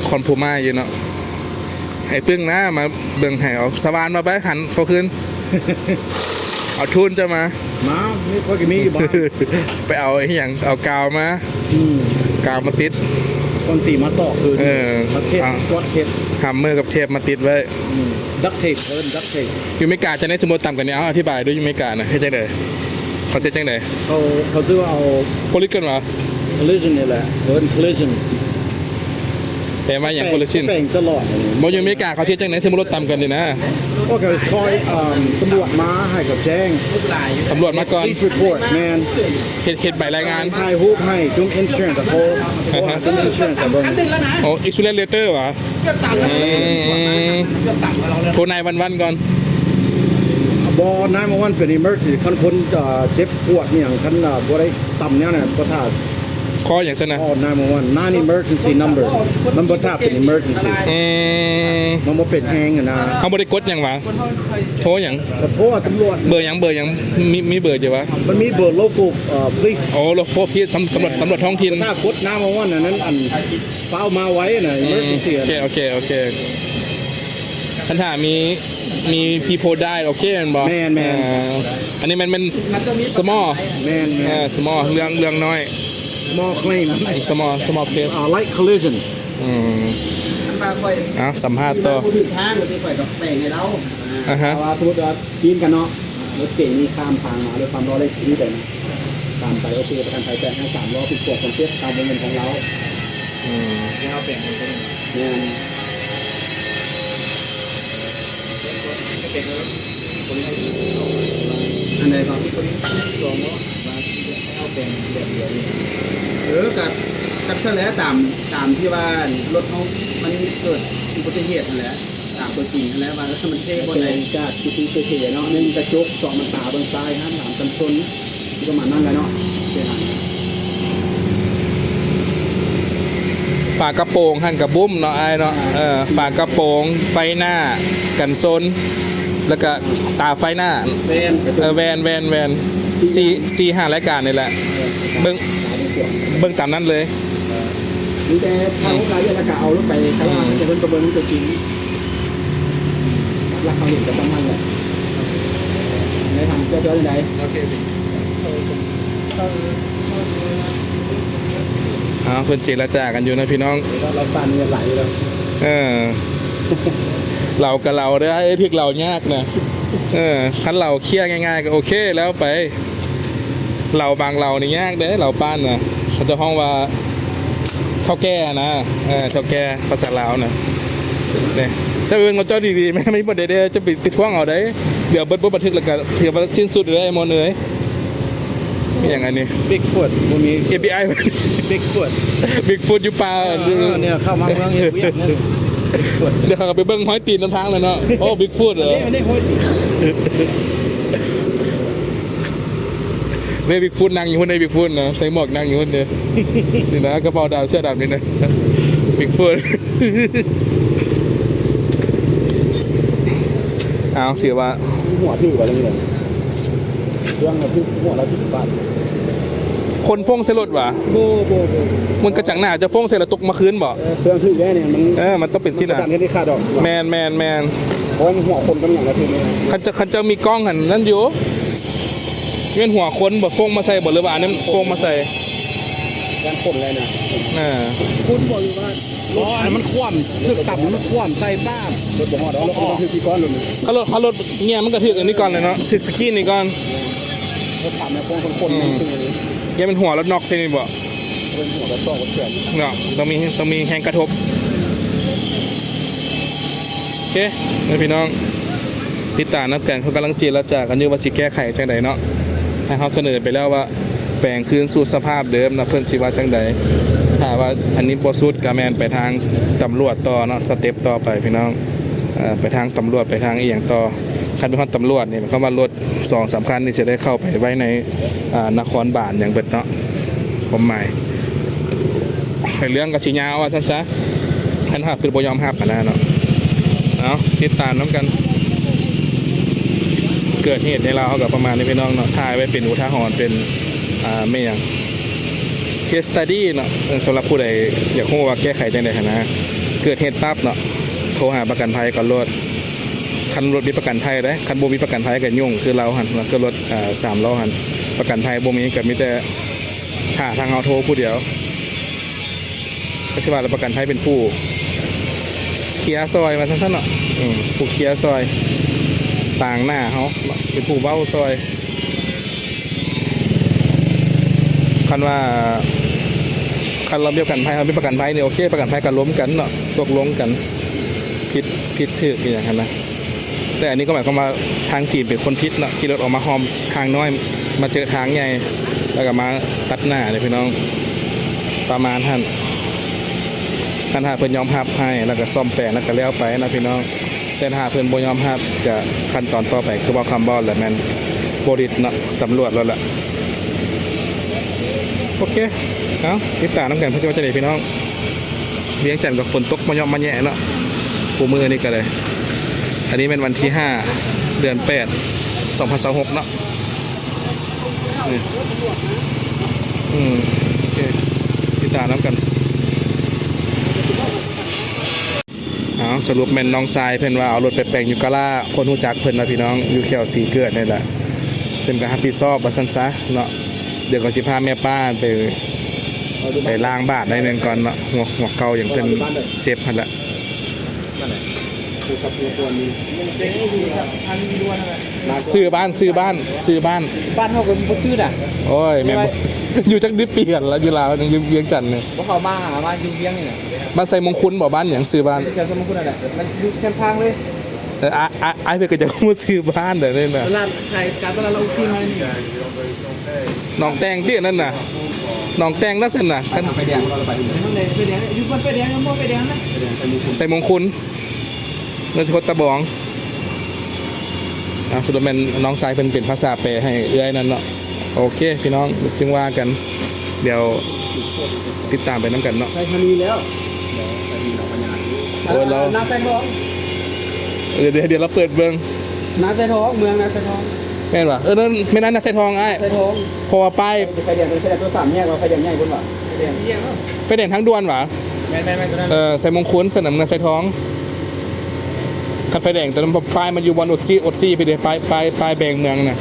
ຄອນໂພມາຍຢູ່ເນາະ ໃຫ້ປຶ້ງນະ ມາເບິ່ງໃຫ້ ເອົາສະຫວ່ານມາໄປ ຫັນເຂົ້າຄືນ ເອົາທູນເຈົ້າມາ ມາ ມີ ຂ້ອຍກໍມີຢູ່ບ້ານ ໄປເອົາອີ່ຫຍັງ ເອົາກາວມາ ອືມ ກາວມາຕິດ ຄົນຕີມາຕອກຄືນ ເອີ ມາເທບ ກວດເທບ ຮຳເມີກັບເທບມາຕິດໄວ້ ອືມ ດັກເທບ ເອີ້ນດັກເທບ ຢູ່ເມກາຈັ່ງໃດ ສົມມຸດຕຳກັນນີ້ ເອົາ ອະທິບາຍດູ ຢູ່ເມການະ ເຮັດຈັ່ງໃດ? ເຂົາເຮັດຈັ່ງໃດ? ເຂົາ ເຂົາຊື່ວ່າເອົາ ໂພລິດກັນຫວາ? ໂຄລິດຊັນນີ້ແຫຼະ ເອີ້ນໂຄລິດຊັນ ແປວ່າຫຍັງ? ໂຄລິດຊັນ ແປງຕະຫຼອດ ບໍ່ ຢູ່ເມກາເຂົາເຮັດຈັ່ງໃດ ສົມມຸດລົດຕຳກັນນີ້ນະ? ໂອ້ ກໍຄອຍ ເອີ່ມ ຕຳຫຼວດມາໃຫ້ເຂົາແຈ້ງ ຕຳຫຼວດມາກ່ອນ police report ແມ່ນ ເຮັດ ເຮັດໃບລາຍງານ ຖ່າຍຮູບໃຫ້ຈຸ້ມ insurance ໂທ ໂທຫາຈຸ້ມ insurance ເບິ່ງ ໂອ້ insurance letter ຫວາ? ອືມ ໂທນາຍວັນວັນກ່ອນ ບໍ່ nine one one ເປັນ emergency ຄັນຄົນ ເອີ່ ເຈັບປວດອີ່ຫຍັງ ຄັນ ເອີ່ ບໍ່ໄດ້ຕຳແນວນັ້ນ ບໍ່ຖ້າ ຄໍຫຍັງຊັ້ນນະ? ອໍ nine one one non emergency number ມັນບໍ່ຖ້າເປັນ emergency ອືມ ມັນບໍ່ເປັນແຮງຫັ້ນນະ ເຮົາບໍ່ໄດ້ກົດຫຍັງຫວາ? ໂທຫຍັງ? ກໍໂທຕຳຫຼວດ ເບີຫຍັງ? ເບີຫຍັງ? ມີ ມີເບີຢູ່ຫວາ? ມັນມີເບີ local ເອີ່ police ໂອ້ local police ຕຳ ຕຳຫຼວດ ຕຳຫຼວດທ້ອງຖິ່ນ ຖ້າກົດ nine one one ອັນນັ້ນ ອັນ ຟ້າວມາໄວນະ emergency ໂອເຄ ໂອເຄ ໂອເຄ ຄັນຖ້າມີ ມີ people die ໂອເຄແມ່ນບໍ່? ແມ່ນໆ ເອີ ອັນນີ້ແມ່ນ ແມ່ນ small ແມ່ນໆ ເອີ small ເລື່ອງ ເລື່ອງນ້ອຍ small claim small small case ອ່າ light collision ອືມ ເອົາ ສຳພາດຕໍ່ ບໍ່ຖືກທາງກໍຊິຂ້ອຍກໍແປງໃຫ້ລາວ ອ່າຮະ ວ່າສົມມຸດວ່າ ຈີນກັນເນາະ ລົດເກັງນີ້ຂ້າມທາງມາດ້ວຍຄວາມເລາະເລັກທີ່ນີ້ໄປ ຕາມໄປ ໂອເຄ ປະກັນໄພແປດໃຫ້ສາມລ້ອ ຜິດກົດຄົນເຈັບຕາມວົງເງິນຂອງລາວ ອືມ ແລ້ວເຮົາແປງໃຫ້ເພິ່ນ ແມ່ນ ອັນໃດກໍ ເອີ ກໍ ກໍຊັ້ນແຫຼະ ຕາມ ຕາມທີ່ວ່າລົດເຮົາມັນເກີດອຸບັດຕິເຫດຫັ້ນແຫຼະ ຕາມຕົວຈິງຫັ້ນແຫຼະວ່າ ເອີ ມັນເທບ່ອນໃດ ຈາກທີ່ເທເນາະ ໜຶ່ງກະຈົກ ສອງມັນຕາເບິ່ງຊ້າຍ ຫ້າມຖາມກັນຊົນ ປະມານນັ້ນແຫຼະເນາະ ເສຍຫາຍ ຝາກະໂປງຫັ້ນກະບຸ້ມເນາະອ້າຍເນາະ ເອີ ຝາກະໂປງ ໄຟໜ້າ ກັນຊົນ ແລ້ວກະຕາໄຟໜ້າ ແວ່ນ ເອີ ແວ່ນ ແວ່ນ ແວ່ນ ສີ່ ສີ່ຫ້າລາຍການນີ້ແຫຼະ ເບິ່ງ ເບິ່ງຕາມນັ້ນເລີຍ ມີແຕ່ເອົາລາຍລະກະເອົາລົງໄປຕະຫຼາດ ອືມ ໃຫ້ເພິ່ນໄປເບິ່ງຕົວຈິງ. ຫຼັກໆເຂົາເຫັນກໍປະມານນັ້ນແຫຼະ. ໄດ້ທາງເຈົ້າເຈົ້າຈັ່ງໃດ? ໂອເຄ. ອ້າວ ເພິ່ນເຈລະຈາກັນຢູ່ນະພີ່ນ້ອງ. ເອີ ເຫຼົ້າກະເຫຼົ້າເດີ ເອີ ຖືກເຫຼົ້າຍາກນະ. ເອີ ຄັນເຫຼົ້າເຄ້ຍງ່າຍໆກໍໂອເຄແລ້ວໄປ. ເຫຼົ້າບາງເຫຼົ້ານີ້ຍາກເດ້ ເຫຼົ້າປ້ານນະ ເຂົາເຈົ້າຮ້ອງວ່າເຖົ້າແກ່ນະ. ເອີ ເຖົ້າແກ່ພາສາລາວນະ. ນີ້ ເຈົ້າເບິ່ງລົດເຈົ້າດີໆ ແມ່ນມີບໍ່ໄດ້ເດ້ ເຈົ້າໄປຕິດຂວາງເອົາໄດ້. ດຽວເບິດບົດບັນທຶກແລ້ວກໍຖືວ່າສິ້ນສຸດເດ້ ອ້າຍມົນເອີຍ. ມີຫຍັງອັນນີ້? ບິກຟຸດ ບໍ່ມີ ເອັຟບີໄອ ບິກຟຸດ ບິກຟຸດຢູ່ປ່າ. ເອີ ເອີ ເນຍ ເຂົ້າມາເມືອງເຮັດວຽກເນຍ ບິກຟຸດ. ດຽວເຂົາກໍໄປເບິ່ງຮອຍຕີນນຳທາງແລ້ວເນາະ. ໂອ້ ບິກຟຸດເອີ ອັນນີ້ ອັນນີ້ຮອຍຕີນ. ເດ້ ບິກຟຸດນັ່ງຢູ່ພຸ້ນເດ້ ບິກຟຸດນະ ໃສ່ໝວກນັ່ງຢູ່ພຸ້ນເດ້. ນີ້ນະ ກະເປົາດຳ ເສື້ອດຳນີ້ນະ ບິກຟຸດ. ເອົາ ຖືວ່າຫົວຖືກວ່າເລື່ອງເລື່ອງ ເລື່ອງຖືກຫົວລະຖືກບາດ. ຄົນຟົ້ງໃສ່ລົດຫວາ? ບໍ່ ບໍ່ ບໍ່ ມັນກະຈັງໜ້າຈະຟົ້ງໃສ່ລະຕົກມາຄືນບໍ? ເອີ ເຄື່ອງຖືກແລ້ວນີ້ມັນ ເອີ ມັນຕ້ອງເປັນຊີ້ນະ ມັນບໍ່ທັນເຮັດໃຫ້ຂາດດອກ. ແມ່ນ ແມ່ນ ແມ່ນ. ເພາະວ່າມັນຫົວຄົນກັບຫຍັງລະຖືກນີ້. ຄັນເຈົ້າ ຄັນເຈົ້າມີກ້ອງຫັ້ນນັ້ນຢູ່ ແມ່ນຫົວຄົນບໍ ຟົ້ງມາໃສ່ບໍ ຫຼືວ່າອັນນັ້ນຟົ້ງມາໃສ່? ຢ້ານຄົນແລ້ວນະ. ເອີ ຄົນບໍ ຫຼືວ່າ ອໍ ອັນນັ້ນມັນຂວ້ຳ ຖືກຕຳ ມັນຂວ້ຳໃສ່ປ້າມ ລົດບໍ່ຮອດດອກ ລົດມັນຖືກທີ່ກ້ອນລົດນີ້. ຄັນລົດ ຄັນລົດເຫຍ ມັນກະຖືກອັນນີ້ກ່ອນແຫຼະເນາະ ຖືກສະກີນນີ້ກ່ອນ. ລົດຕຳແລ້ວຄົນ ຄົນ ຄົນ ອືມ ມັນຄື ຢ້ານແມ່ນຫົວລົດນັອກໃສ່ນີ້ບໍ? ເປັນຫົວລົດຊອກລົດເຖື່ອນເນາະ ຕ້ອງມີ ຕ້ອງມີແຮງກະທົບ. ໂອເຄ ເດີພີ່ນ້ອງ ຕິດຕາມນຳກັນ ເຂົາກຳລັງເຈລະຈາກັນຢູ່ວ່າຊິແກ້ໄຂຈັ່ງໃດເນາະ. ທາງເຮົາສະເໜີໄປແລ້ວວ່າ ແປງຄືນສູ່ສະພາບເດີມນະ ເພິ່ນຊິວ່າຈັ່ງໃດ. ຖ້າວ່າອັນນີ້ບໍ່ສຸດກະແມ່ນໄປທາງຕຳຫຼວດຕໍ່ເນາະ ສະເຕັບຕໍ່ໄປພີ່ນ້ອງ. ເອີ ໄປທາງຕຳຫຼວດ ໄປທາງອີ່ຫຍັງຕໍ່. ຄັນໄປຮອດຕຳຫຼວດນີ້ ໝາຍຄວາມວ່າລົດສອງສາມຄັນນີ້ຈະໄດ້ເຂົ້າໄປໄວ້ໃນ ອ່າ ນະຄອນບານຫຍັງເບິດເນາະ ຄວາມໝາຍ. ເລື່ອງກະຊິຍາວວ່າຊັ້ນຊະ ຄັນຫາກເພິ່ນບໍ່ຍອມຮັບຫັ້ນນະເນາະ. ເອົາ ຕິດຕາມນຳກັນ ເກີດເຫດໃນລາວເຮົາກະປະມານນີ້ພີ່ນ້ອງເນາະ ຖ່າຍໄວ້ເປັນອຸທາຫອນ ເປັນ ອ່າ ແມ່ນຫຍັງ ເຄສສະຕະດີເນາະ. ເອີ ສຳລັບຜູ້ໃດຢາກຮູ້ວ່າແກ້ໄຂຈັ່ງໃດຫັ້ນນະ ເກີດເຫດປັບເນາະ ໂທຫາປະກັນໄພກ່ອນໂລດ. ຄັນລົດມີປະກັນໄພເດ້ ຄັນບໍ່ມີປະກັນໄພກະຫຍຸ້ງຄືລາວຫັ້ນ ຄືລົດ ອ່າ ສາມລໍ້ຫັ້ນ ປະກັນໄພບໍ່ມີ ກະມີແຕ່ຖ້າທາງເຮົາໂທຜູ້ດຽວ ກະຊິວ່າລະປະກັນໄພເປັນຜູ້ເຄຍຊ່ອຍວ່າຊັ້ນຊະເນາະ. ອືມ ຜູ້ເຄຍຊ່ອຍຕາງໜ້າເຮົາເນາະ ເປັນຜູ້ເວົ້າຊ່ອຍ. ຄັນວ່າ ຄັນລະບຽບການໄພ ເຮົາມີປະກັນໄພນີ້ ໂອເຄ ປະກັນໄພກະລົມກັນເນາະ ຕົກລົງກັນ ຜິດ ຜິດຖືກອີ່ຫຍັງຫັ້ນນະ. ແຕ່ອັນນີ້ກໍໝາຍຄວາມວ່າທາງຈີນເປັນຄົນຜິດເນາະ ຂີ່ລົດອອກມາຮ່ອມທາງນ້ອຍ ມາເຈີທາງໃຫຍ່ ແລ້ວກະມາຕັດໜ້າເດ້ພີ່ນ້ອງ ປະມານຫັ້ນ. ຄັນຖ້າເພິ່ນຍອມຮັບໃຫ້ ແລ້ວກະສ້ອມແປງ ແລ້ວກະແລ້ວໄປນະພີ່ນ້ອງ. ແຕ່ຖ້າເພິ່ນບໍ່ຍອມຮັບ ກະຂັ້ນຕອນຕໍ່ໄປຄືເວົ້າຄຳເວົ້າແຫຼະ ແມ່ນໂປລິສເນາະ ຕຳຫຼວດໂລດແຫຼະ. ໂອເຄ ເອົາ ຕິດຕາມນຳກັນ ເພິ່ນຊິວ່າຈັ່ງໃດພີ່ນ້ອງ. ວຽງຈັນກະຝົນຕົກມາເຍາະມາແຍະເນາະ ຄູ່ມື້ນີ້ກະເລີຍ. ອັນນີ້ແມ່ນວັນທີຫ້າ ເດືອນແປດ ສອງພັນຊາວຫົກເນາະ. ນີ້ ອືມ ໂອເຄ ຕິດຕາມນຳກັນ. ເອົາ ສະຫຼຸບແມ່ນນ້ອງຊາຍເພິ່ນວ່າເອົາລົດໄປແປງຢູ່ກາລາ ຄົນຮູ້ຈັກເພິ່ນນະພີ່ນ້ອງ ຢູ່ແຖວສີເກີດນີ້ແຫຼະ ເພິ່ນກະຮັບຜິດຊອບວ່າຊັ້ນຊະເນາະ. ດຽວກະຊິພາແມ່ປ້າໄປ ໄປລ້າງບາດໜ້ອຍໜຶ່ງກ່ອນເນາະ ຫົວ ຫົວເຂົ່າຫຍັງເພິ່ນເຈັບຫັ້ນແຫຼະ. ຊື່ບ້ານ ຊື່ບ້ານ ຊື່ບ້ານ ບ້ານເຮົາກະບໍ່ຊື່ນະ. ໂອ້ຍ ແມ່ນບໍ່ ຢູ່ຈັກເດືອນປີຫັ້ນລະ ຢູ່ລາວ ຢູ່ວຽງຈັນນີ້ ບໍ່ເຂົ້າມາຫາ ມາຢູ່ວຽງນີ້ນະ. ບ້ານໄຊມົງຄຸນບໍ ບ້ານຫຍັງຊື່ບ້ານ? ແຖວໄຊມົງຄຸນຫັ້ນແຫຼະ ມັນຢູ່ແຄມທາງເລີຍ. ເອີ ອ້າຍ ອ້າຍ ອ້າຍເພິ່ນກະຈະຮູ້ຊື່ບ້ານເດ້ນີ້ນະ. ຕະຫຼາດໄຊ ການຕະຫຼາດລາວຊີມານີ້ ໜອງແຕ່ງຕິ ອັນນັ້ນນະ ໜອງແຕ່ງນະຊັ້ນນະ. ຄັນໄຟແດງ ໄຟແດງ ຢູ່ບ້ານໄຟແດງ ບໍ່ໄຟແດງນະ ໄຊມົງຄຸນ ເມືອງສະກົດຕະບອງ. ອ່າ ສະຫຼຸບແມ່ນນ້ອງຊາຍເພິ່ນເປັນພາສາແປໃຫ້ເອື້ອຍນັ້ນເນາະ. ໂອເຄພີ່ນ້ອງ ຈຶ່ງວ່າກັນ ດຽວຕິດຕາມໄປນຳກັນເນາະ. ໄຊທານີແລ້ວ ໂອ້ຍ ລາວ ນາໄຊທອງ ເອີ ດຽວ ດຽວລາວເປີດເບິ່ງ ນາໄຊທອງ ເມືອງນາໄຊທອງ. ແມ່ນຫວາ? ເອີ ນັ້ນແມ່ນອັນນາໄຊທອງອ້າຍ. ໄຊທອງ ເພາະວ່າປ້າຍ ໄຟແດງ ໄຟແດງຕົວສາມແຍກ ວ່າໄຟແດງໃຫຍ່ພຸ້ນຫວາ? ໄຟແດງ ໄຟແດງທາງດ່ວນຫວາ? ແມ່ນໆໆ ຕົວນັ້ນ. ເອີ ໄຊມົງຄຸນ ສະໜາມເມືອງໄຊທອງ ຄັນໄຟແດງຕົວນັ້ນ ປ້າຍມັນຢູ່ບ່ອນອົດຊີ ອົດຊີພີ້ເດ້ ປ້າຍ ປ້າຍ ປ້າຍແບ່ງເມືອງນະ.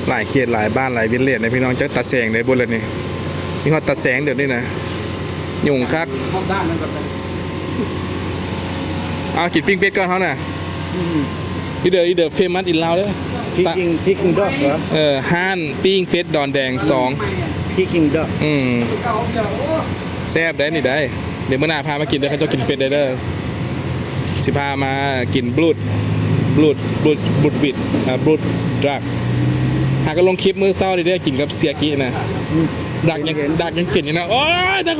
ຫຼາຍເຂດ ຫຼາຍບ້ານ ຫຼາຍວິລເລດນະພີ່ນ້ອງ. ຈັກຕາແສງໄດ້ບໍ່ລະນີ້? ມີຮອດຕາແສງດຽວນີ້ນະ. ຫຍຸ້ງຄັກ. ຮອບດ້ານນັ້ນກໍໄດ້. ເອົາ ກິນປີ້ງເປັດກ່ອນເຮົານະ. ອືມ Peking Peking Duck ຫວາ? ເອີ ຮ້ານປີ້ງເປັດດອນແດງສອງ Peking Duck. ອືມ ແຊບໄດ໋ນີ້ໄດ໋. ດຽວມື້ໜ້າພາມາກິນເດີ ເຂົາເຈົ້າກິນເປັດໄດ້ເດີ. ຊິພາມາກິນ Blood Blood Blood Blood Wit ອ່າ Blood Duck. ຫາກໍລົງຄລິບມື້ເຊົ້ານີ້ເດີ ກິນກັບເສຍກິນະ. ອືມ ດັກຍັງ ດັກຍັງເປັນຢູ່ນະ. ໂອ້ຍ ດັກ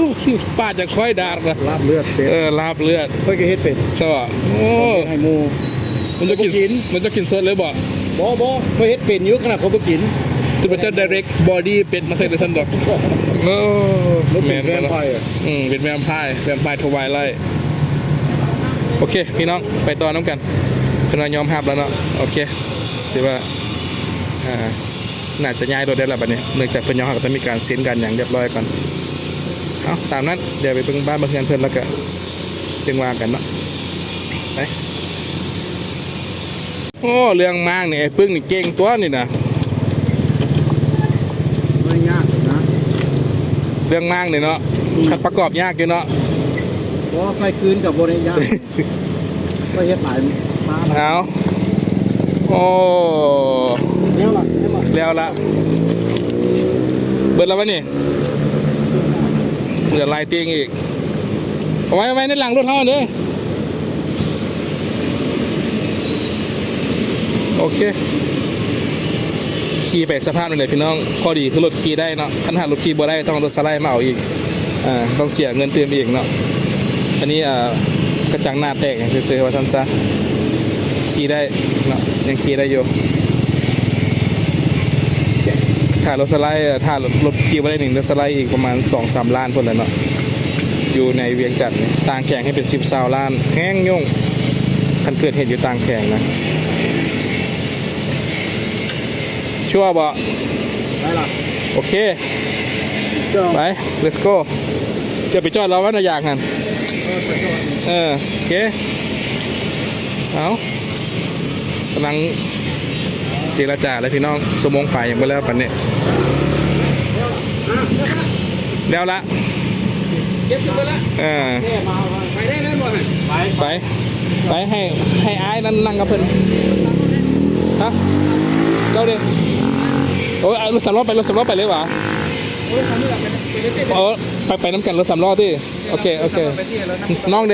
ປາດຈາກຂ້ອຍດັກນະ. ລາບເລືອດເປັນ. ເອີ ລາບເລືອດ ຂ້ອຍກໍເຮັດເປັນ. ໃຊ່ບໍ່? ໂອ້ ໃຫ້ໝູ່. ມັນຈະກິນ ມັນຈະກິນສົດເລີຍບໍ່? ບໍ່ ບໍ່ ຂ້ອຍເຮັດເປັນຢູ່ ຂະໜາດຂ້ອຍບໍ່ກິນ. ຄືວ່າເຈົ້າ direct body ເປັດມາໃສ່ໃນຊັ້ນດອກ. ໂອ້ ມັນເປັນ vampire. ອືມ ເປັນ vampire vampire Twilight. ໂອເຄ ພີ່ນ້ອງ ໄປຕໍ່ນຳກັນ. ເພິ່ນວ່າຍອມຮັບແລ້ວເນາະ. ໂອເຄ ຖືວ່າ ອ່າ ໜ້າຈະຍ້າຍລົດໄດ້ແລ້ວບັດນີ້ ເນື່ອງຈາກເພິ່ນຍອມຮັບ ກໍຕ້ອງມີການເຊັນການຫຍັງຮຽບຮ້ອຍກ່ອນ. ເອົາ ຕາມນັ້ນ ດຽວໄປເບິ່ງບ້ານເບິ່ງເຮືອນເພິ່ນ ແລ້ວກໍຈັ່ງວ່າກັນເນາະ. ໄປ. ໂອ້ ເລື່ອງມ້າງນີ້ ໄອ້ປຶ້ງນີ້ເກັ່ງຕົວະນີ້ນະ. ບໍ່ໄດ້ຍາກນະ ເລື່ອງມ້າງນີ້ເນາະ. ອືມ ຄັນປະກອບຍາກຢູ່ເນາະ. ບໍ່ ໃສ່ຄືນກໍບໍ່ໄດ້ຍາກ. ຂ້ອຍເຮັດຫຼາຍມາແລ້ວ. ເອົາ ໂອ້ ແລ້ວລະ ແລ້ວລະ ແລ້ວລະ. ເບິດແລ້ວວະນີ້? ເຫຼືອຫຼາຍຕິ່ງອີກ. ເອົາໄວ້ ເອົາໄວ້ໃນຫຼັງລົດເຮົາເດີ. ໂອເຄ ຂີ່ໄປສະພາບນີ້ແຫຼະພີ່ນ້ອງ. ຂໍ້ດີຄືລົດຂີ່ໄດ້ເນາະ. ຄັນຫາລົດຂີ່ບໍ່ໄດ້ ຕ້ອງເອົາລົດສະໄລມາເອົາອີກ. ອ່າ ຕ້ອງເສຍເງິນຕື່ມອີກເນາະ. ອັນນີ້ ອ່າ ກະຈັງໜ້າແຕກຫຍັງຊື່ໆ ວ່າຊັ້ນຊະ. ຂີ່ໄດ້ເນາະ ຍັງຂີ່ໄດ້ຢູ່. ຖ້າລົດສະໄລ ຖ້າລົດ ລົດຂີ່ບໍ່ໄດ້ນີ້ ລົດສະໄລອີກປະມານສອງສາມລ້ານພຸ້ນແຫຼະເນາະ. ຢູ່ໃນວຽງຈັນນີ້ ຕ່າງແຂວງໃຫ້ເປັນສິບຊາວລ້ານ ແຮງຫຍຸ້ງ ຄັນເກີດເຫດຢູ່ຕ່າງແຂວງນະ. ຊົວບໍ່? ໄດ້ລະ. ໂອເຄ ໄປ let's go. ຈະໄປຈອດລາວວັນນະຢາກຫັ້ນ. ເອີ ໂອເຄ ເອົາ ກຳລັງເຈລະຈາແລ້ວພີ່ນ້ອງ. ຊົ່ວໂມງປາຍຍັງບໍ່ແລ້ວປານນີ້. ແລ້ວລະ ເອີ ໄປໄດ້ແລ້ວບໍ່? ໄປ ໄປ ໄປ ໃຫ້ ໃຫ້ອ້າຍນັ້ນນັ່ງກັບເພິ່ນ. ຮະ ເຈົ້າເດ? ໂອ້ຍ ລົດສາມລໍ້ໄປ ລົດສາມລໍ້ໄປເລີຍຫວາ? ໂອ້ ໄປ ໄປນຳກັນ ລົດສາມລໍ້ຕິ. ໂອເຄ ໂອເຄ ນ້ອງເດ?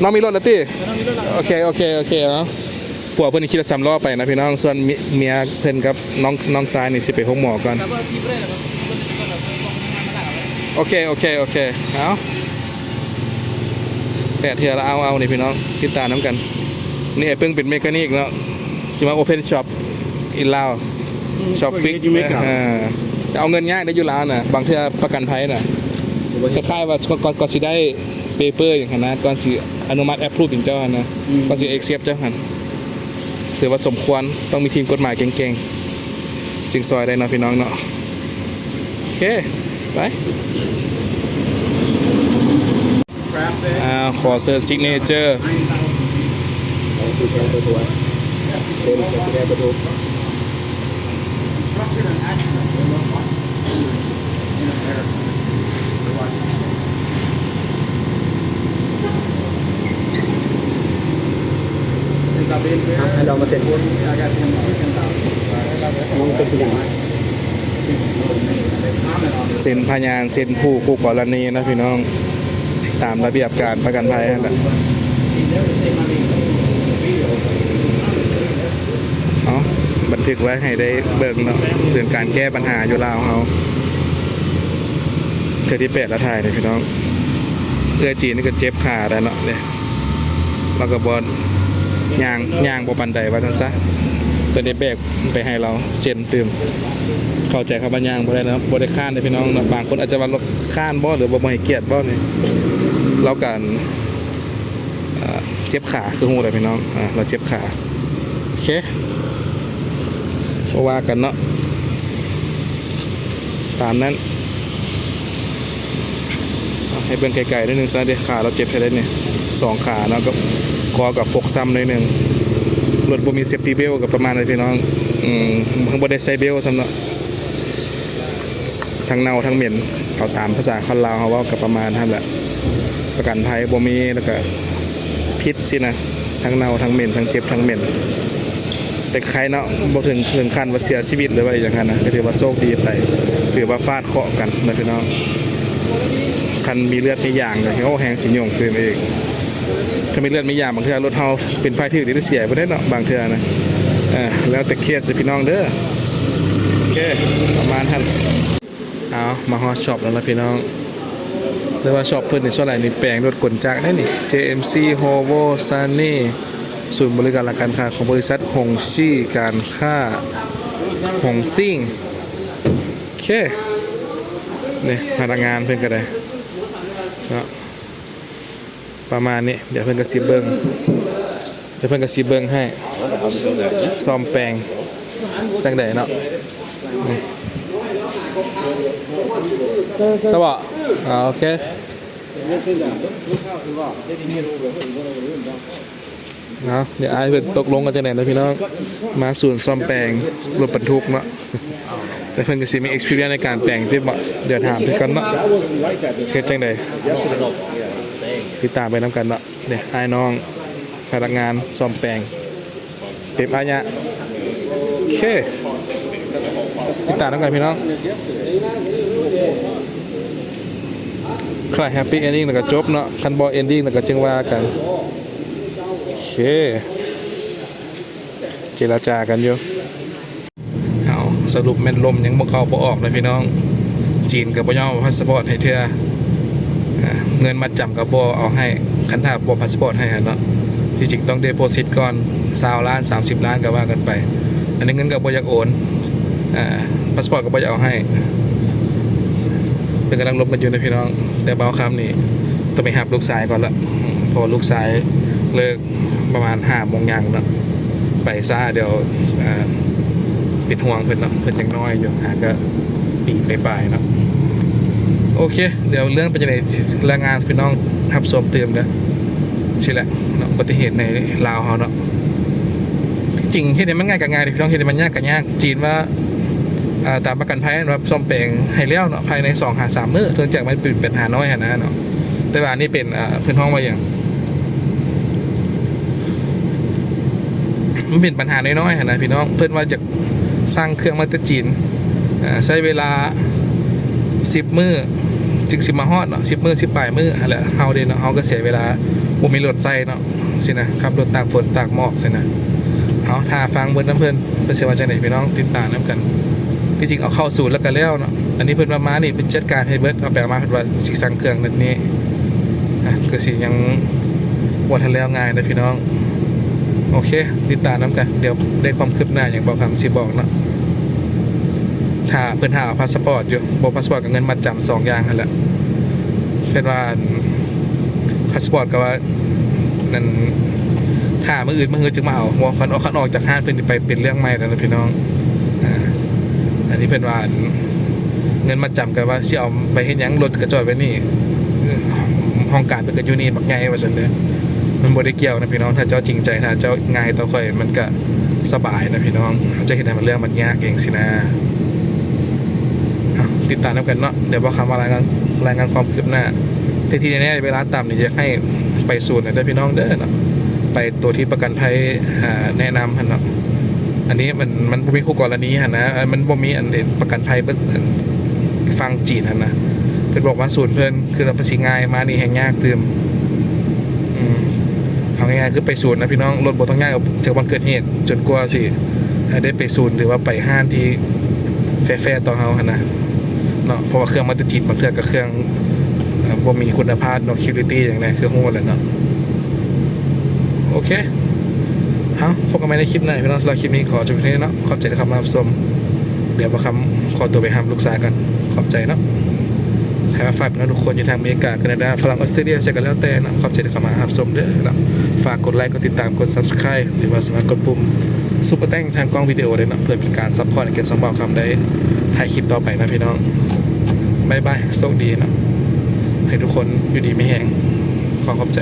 ນ້ອງມີລົດແລ້ວຕິ? ໂອເຄ ໂອເຄ ໂອເຄ ເອົາ. ຜົວເພິ່ນຂີ່ລົດສາມລໍ້ໄປນະພີ່ນ້ອງ ສ່ວນເມຍ ເມຍເພິ່ນກັບນ້ອງ ນ້ອງຊາຍນີ້ຊິໄປໂຮງໝໍກ່ອນ. ໂອເຄ ໂອເຄ ໂອເຄ ເອົາ ແປດເທື່ອລະ ເອົາ ເອົາ ນີ້ພີ່ນ້ອງ ຕິດຕາມນຳກັນ. ນີ້ໄອ້ປຶ້ງເປັນເມການິກເນາະ ຊິມາ open shop in Lao. ອືມ shop fix ຢູ່ເມກາ. ເອີ ແຕ່ເອົາເງິນຍາກເດ້ຢູ່ລາວນະ ບາງເທື່ອປະກັນໄພນະ ຄະຄ້າຍໆວ່າ ກ່ອນ ກ່ອນ ກ່ອນຊິໄດ້ paper ຫຍັງຫັ້ນນະ ກ່ອນຊິອະນຸມັດ approve ເຈົ້າຫັ້ນນະ. ອືມ ກ່ອນຊິ accept ເຈົ້າຫັ້ນ ຖືວ່າສົມຄວນ ຕ້ອງມີທີມກົດໝາຍເກັ່ງໆ ຈຶ່ງຊ່ອຍໄດ້ເນາະ ພີ່ນ້ອງເນາະ. ໂອເຄ ໄປ. ອ້າວ ຂໍເຊີນ signature. ໃຫ້ລາວມາເຊັນ ເຊັນພະຍານ ເຊັນຜູ້ຄູ່ກໍລະນີນະພີ່ນ້ອງ ຕາມລະບຽບການປະກັນໄພຫັ້ນແຫຼະ. ເອົາ ບັນທຶກໄວ້ໃຫ້ໄດ້ເບິ່ງເນາະ ເລື່ອງການແກ້ບັນຫາຢູ່ລາວເຮົາ. ເທື່ອທີແປດລະຖ່າຍນີ້ພີ່ນ້ອງ. ເອື້ອຍຈີນນີ້ກໍເຈັບຂາແລ້ວເນາະ ເດ້ ລາວກໍບໍ່ ຍ່າງ ຍ່າງບໍ່ປານໃດວ່າຊັ້ນຊະ. ເພິ່ນໄດ້ແບກໄປໃຫ້ລາວເຊັນຕື່ມ. ເຂົ້າໃຈຄຳວ່າຍ່າງບໍ່ໄດ້ແລ້ວ ບໍ່ໄດ້ຄ້ານເດ້ພີ່ນ້ອງເນາະ. ບາງຄົນອາດຈະວ່າລາວຄ້ານບໍ່ ຫຼືວ່າບໍ່ໃຫ້ກຽດບໍ່ນີ້ ລາວກໍ ອ່າ ເຈັບຂາ ຄືຮູ້ແລ້ວພີ່ນ້ອງ ອ່າ ລາວເຈັບຂາ. ໂອເຄ ບໍ່ວ່າກັນເນາະ ຕາມນັ້ນ. ໃຫ້ເບິ່ງໄກໆໜ້ອຍໜຶ່ງຊະເດ ຂາລາວເຈັບແທ້ໃດນີ້ ສອງຂາເນາະ ກໍຄໍກັບຟົກຊ້ຳໜ້ອຍໜຶ່ງ. ລົດບໍ່ມີເຊຟຕີເບວ ກໍປະມານນັ້ນພີ່ນ້ອງ. ອືມ ເພິ່ນບໍ່ໄດ້ໃສ່ເບວຊ້ຳເນາະ. ທັງເນົ່າທັງເໝັນ ເອົາຕາມພາສາຄົນລາວເຮົາເວົ້າກໍປະມານຫັ້ນແຫຼະ. ປະກັນໄພບໍ່ມີ ແລ້ວກໍພິດຊີ້ນະ ທັງເນົ່າທັງເໝັນ ທັງເຈັບທັງເໝັນ. ແຕ່ໄຄເນາະ ບໍ່ເຖິງ ເຖິງຂັ້ນວ່າເສຍຊີວິດ ຫຼືວ່າອີ່ຫຍັງຫັ້ນນະ ກໍຖືວ່າໂຊກດີໄປ ຖືວ່າຟາດເຄາະກັນນະພີ່ນ້ອງ. ຄັນມີເລືອດມີຢາງກໍ ໂອ້ ແຮງຊິຫຍຸ້ງຕື່ມອີກ. ຄັນມີເລືອດມີຢາງ ບາງເທື່ອລົດເຮົາເປັນຝ່າຍຖືກນີ້ໄດ້ເສຍບໍ່ໄດ້ເນາະ ບາງເທື່ອນະ. ເອີ ແລ້ວແຕ່ເຄສເດີພີ່ນ້ອງເດີ. ໂອເຄ ປະມານຫັ້ນ. ເອົາ ມາຮອດຊັອບແລ້ວລະພີ່ນ້ອງ. ແຕ່ວ່າຊັອບເພິ່ນນີ້ສ່ວນຫຼາຍນີ້ແປງລົດກົນຈັກໄດ໋ນີ້ ເຈເອັມຊີ ໂຮໂວ ຊາເນ ສູນບໍລິການ ແລະ ການຄ້າຂອງບໍລິສັດຫົງຊີການຄ້າຫົງຊິງ. ໂອເຄ ນີ້ພະນັກງານເພິ່ນກໍໄດ້ເນາະ ປະມານນີ້. ດຽວເພິ່ນກໍຊິເບິ່ງ ດຽວເພິ່ນກໍຊິເບິ່ງໃຫ້ ສ້ອມແປງຈັ່ງໃດເນາະ. ອືມ ແລ້ວບໍ່? ອ່າ ໂອເຄ. ເອົາ ດຽວອ້າຍເພິ່ນຕົກລົງກັນຈັ່ງໃດນະພີ່ນ້ອງ. ມາສູນສ້ອມແປງລົດບັນທຸກເນາະ ແຕ່ເພິ່ນກໍຊິມີ experience ໃນການແປງຕິບໍ່ ດຽວຖາມເພິ່ນກ່ອນເນາະ ເຮັດຈັ່ງໃດ ຕິດຕາມໄປນຳກັນເນາະ. ນີ້ອ້າຍນ້ອງພະນັກງານສ້ອມແປງ ເປັບອາຍະ. ໂອເຄ ຕິດຕາມນຳກັນພີ່ນ້ອງ. ໃຜ happy ending ແລ້ວກໍຈົບເນາະ ຄັນບໍ່ ending ແລ້ວກໍຈຶ່ງວ່າກັນ. ໂອເຄ ເຈລະຈາກັນຢູ່. ເອົາ ສະຫຼຸບແມ່ນລົມຍັງບໍ່ເຂົ້າບໍ່ອອກເນາະພີ່ນ້ອງ. ຈີນກໍບໍ່ຍອມເອົາພາສປອດໃຫ້ເທື່ອ ເງິນມັດຈຳກໍບໍ່ເອົາໃຫ້ ຄັນຖ້າບໍ່ພາສປອດໃຫ້ຫັ້ນເນາະ. ທີ່ຈິງຕ້ອງ deposit ກ່ອນ ຊາວລ້ານ ສາມສິບລ້ານ ກໍວ່າກັນໄປ. ອັນນີ້ເງິນກໍບໍ່ຢາກໂອນ ພາສປອດກໍບໍ່ຢາກເອົາໃຫ້. ເພິ່ນກຳລັງລົມກັນຢູ່ນະພີ່ນ້ອງ ແຕ່ບ່າວຄຳນີ້ຕ້ອງໄປຮັບລູກຊາຍກ່ອນລະ ເພາະວ່າລູກຊາຍເລີກ ປະມານຫ້າໂມງຫຍັງເນາະ ໄປຊ້າ ດຽວ ເປັນຫ່ວງເພິ່ນເນາະ ເພິ່ນຍັງນ້ອຍຢູ່ ຫາກໍປີປາຍໆເນາະ. ໂອເຄ ດຽວເລື່ອງເປັນຈັ່ງໃດ ລາຍງານພີ່ນ້ອງຮັບຊົມຕື່ມເດີ. ຊີ້ແຫຼະເນາະ ອຸບັດຕິເຫດໃນລາວເຮົາເນາະ ທີ່ຈິງເຮັດໃຫ້ມັນງ່າຍກໍງ່າຍເດ້ພີ່ນ້ອງ ເຮັດໃຫ້ມັນຍາກກໍຍາກ. ຈີນວ່າ ອ່າ ຕາມປະກັນໄພວ່າສ້ອມແປງໃຫ້ແລ້ວເນາະ ພາຍໃນສອງຫາສາມມື້ ເນື່ອງຈາກມັນເປັນບັນຫານ້ອຍຫັ້ນນະເນາະ. ແຕ່ວ່າອັນນີ້ເປັນ ອ່າ ເພິ່ນຮ້ອງວ່າຫຍັງ ມັນເປັນບັນຫານ້ອຍໆຫັ້ນນະພີ່ນ້ອງ. ເພິ່ນວ່າຈະສັ່ງເຄື່ອງມາແຕ່ຈີນ ເອີ ໃຊ້ເວລາສິບມື້ຈຶ່ງຊິມາຮອດເນາະ ສິບມື້ ສິບປາຍມື້ຫັ້ນແຫຼະ. ເຮົາເດເນາະ ເຮົາກໍເສຍເວລາ ບໍ່ມີລົດໃຊ້ເນາະ ຊີ້ນະ ຂັບລົດຕາກຝົນຕາກໝອກຊີ້ນະ. ເອົາ ຖ້າຟັງເບິ່ງນຳເພິ່ນ ເພິ່ນຊິວ່າຈັ່ງໃດພີ່ນ້ອງ ຕິດຕາມນຳກັນ. ທີ່ຈິງເອົາເຂົ້າສູນແລ້ວກໍແລ້ວເນາະ ອັນນີ້ເພິ່ນວ່າມານີ້ເພິ່ນຈັດການໃຫ້ເບິດ ເອົາແປງມາເພິ່ນວ່າຊິສັ່ງເຄື່ອງນັ້ນນີ້ ອ່ະ ກໍຊິຍັງບໍ່ທັນແລ້ວງ່າຍນະພີ່ນ້ອງ. ໂອເຄ ຕິດຕາມນຳກັນ ດຽວໄດ້ຄວາມຄືບໜ້າຫຍັງບ່າວຄຳຊິບອກເນາະ. ຖ້າເພິ່ນຫາເອົາພາສປອດຢູ່ ບໍ່ພາສປອດກັບເງິນມັດຈຳສອງຢ່າງຫັ້ນແຫຼະ. ເພິ່ນວ່າ ອັນ ພາສປອດກໍວ່າ ນັ້ນ ຖ້າມື້ອື່ນມະຮືຈຶ່ງມາເອົາ ເພາະວ່າຄັນອອກ ຄັນອອກຈາກຮ້ານເພິ່ນນີ້ໄປເປັນເລື່ອງໃໝ່ແລ້ວນະພີ່ນ້ອງ. ອ່າ ອັນນີ້ເພິ່ນວ່າ ອັນ ເງິນມັດຈຳກໍວ່າຊິເອົາໄປເຮັດຫຍັງ ລົດກໍຈອດໄວ້ນີ້ ຫ້ອງການເພິ່ນກໍຢູ່ນີ້ບັກໃຫຍ່ວ່າຊັ້ນເດີ. ມັນບໍ່ໄດ້ກ່ຽວນະພີ່ນ້ອງ ຖ້າເຈົ້າຈິງໃຈ ຖ້າເຈົ້າງ່າຍຕໍ່ຂ້ອຍ ມັນກໍສະບາຍນະພີ່ນ້ອງ ເຮົາຈະເຮັດໃຫ້ມັນເລື່ອງມັນຍາກເອງຊີ້ນະ. ເອົາ ຕິດຕາມນຳກັນເນາະ ດຽວບ່າວຄຳມາລາຍງານ ລາຍງານຄວາມຄືບໜ້າ. ແຕ່ທີ່ແນ່ໆ ເວລາຕາມນີ້ຢາກໃຫ້ໄປສູນເດີພີ່ນ້ອງເດີເນາະ ໄປໂຕທີ່ປະກັນໄພ ອ່າ ແນະນຳຫັ້ນເນາະ. ອັນນີ້ມັນ ມັນບໍ່ມີຄູ່ກໍລະນີຫັ້ນນະ ມັນບໍ່ມີອັນປະກັນໄພເບິ່ງຝັ່ງຈີນຫັ້ນນະ. ເພິ່ນບອກວ່າສູນເພິ່ນ ຄືວ່າມັນຊິງ່າຍ ມານີ້ແຮ່ງຍາກຕື່ມ. ອືມ ເອົາງ່າຍໆ ຄືໄປສູນນະພີ່ນ້ອງ ລົດບໍ່ຕ້ອງຍ້າຍອອກຈາກບ່ອນເກີດເຫດ ຈົນກວ່າຊິ ເອີ ໄດ້ໄປສູນ ຫຼືວ່າໄປຮ້ານທີ່ແຟໆຕໍ່ເຮົາຫັ້ນນະເນາະ. ເພາະວ່າເຄື່ອງມາແຕ່ຈີນ ບາງເທື່ອກໍເຄື່ອງ ເອີ ບໍ່ມີຄຸນນະພາບເນາະ quality ຫຍັງແດ່ ຄືຮູ້ແຫຼະເນາະ. ໂອເຄ ເຮົາພົບກັນໃໝ່ໃນຄລິບໜ້າພີ່ນ້ອງ. ສຳລັບຄລິບນີ້ຂໍຈົບພຽງເທົ່ານີ້ເນາະ. ຂອບໃຈທີ່ເຂົ້າມາຮັບຊົມ. ດຽວບ່າວຄຳຂໍຕົວໄປຮັບລູກຊາຍກ່ອນ. ຂອບໃຈເນາະ. ໃຜ ກໍຝາກເນາະ ທຸກຄົນຢູ່ທາງອາເມລິກາ, ການາດາ, ຝຣັ່ງ, ອອສເຕຣເລຍ ໃສກໍແລ້ວແຕ່ເນາະ, ຂອບໃຈທີ່ເຂົ້າມາຮັບຊົມເດີເນາະ. ຝາກກົດໄລ ກົດຕິດຕາມ, ກົດ Subscribe ຫຼືວ່າສາມາດກົດປຸ່ມ Super Thanks ທາງກ້ອງວິດີໂອໄດ້ເນາະ, ເພື່ອເປັນການ support ໃຫ້ແກ່ຊ່ອງບ່າວຄຳໄດ້ຖ່າຍຄລິບຕໍ່ໄປນະພີ່ນ້ອງ. ບາຍບາຍ, ໂຊກດີເນາະ, ໃຫ້ທຸກຄົນຢູ່ດີມີແຮງ. ຂໍຂອບໃຈ.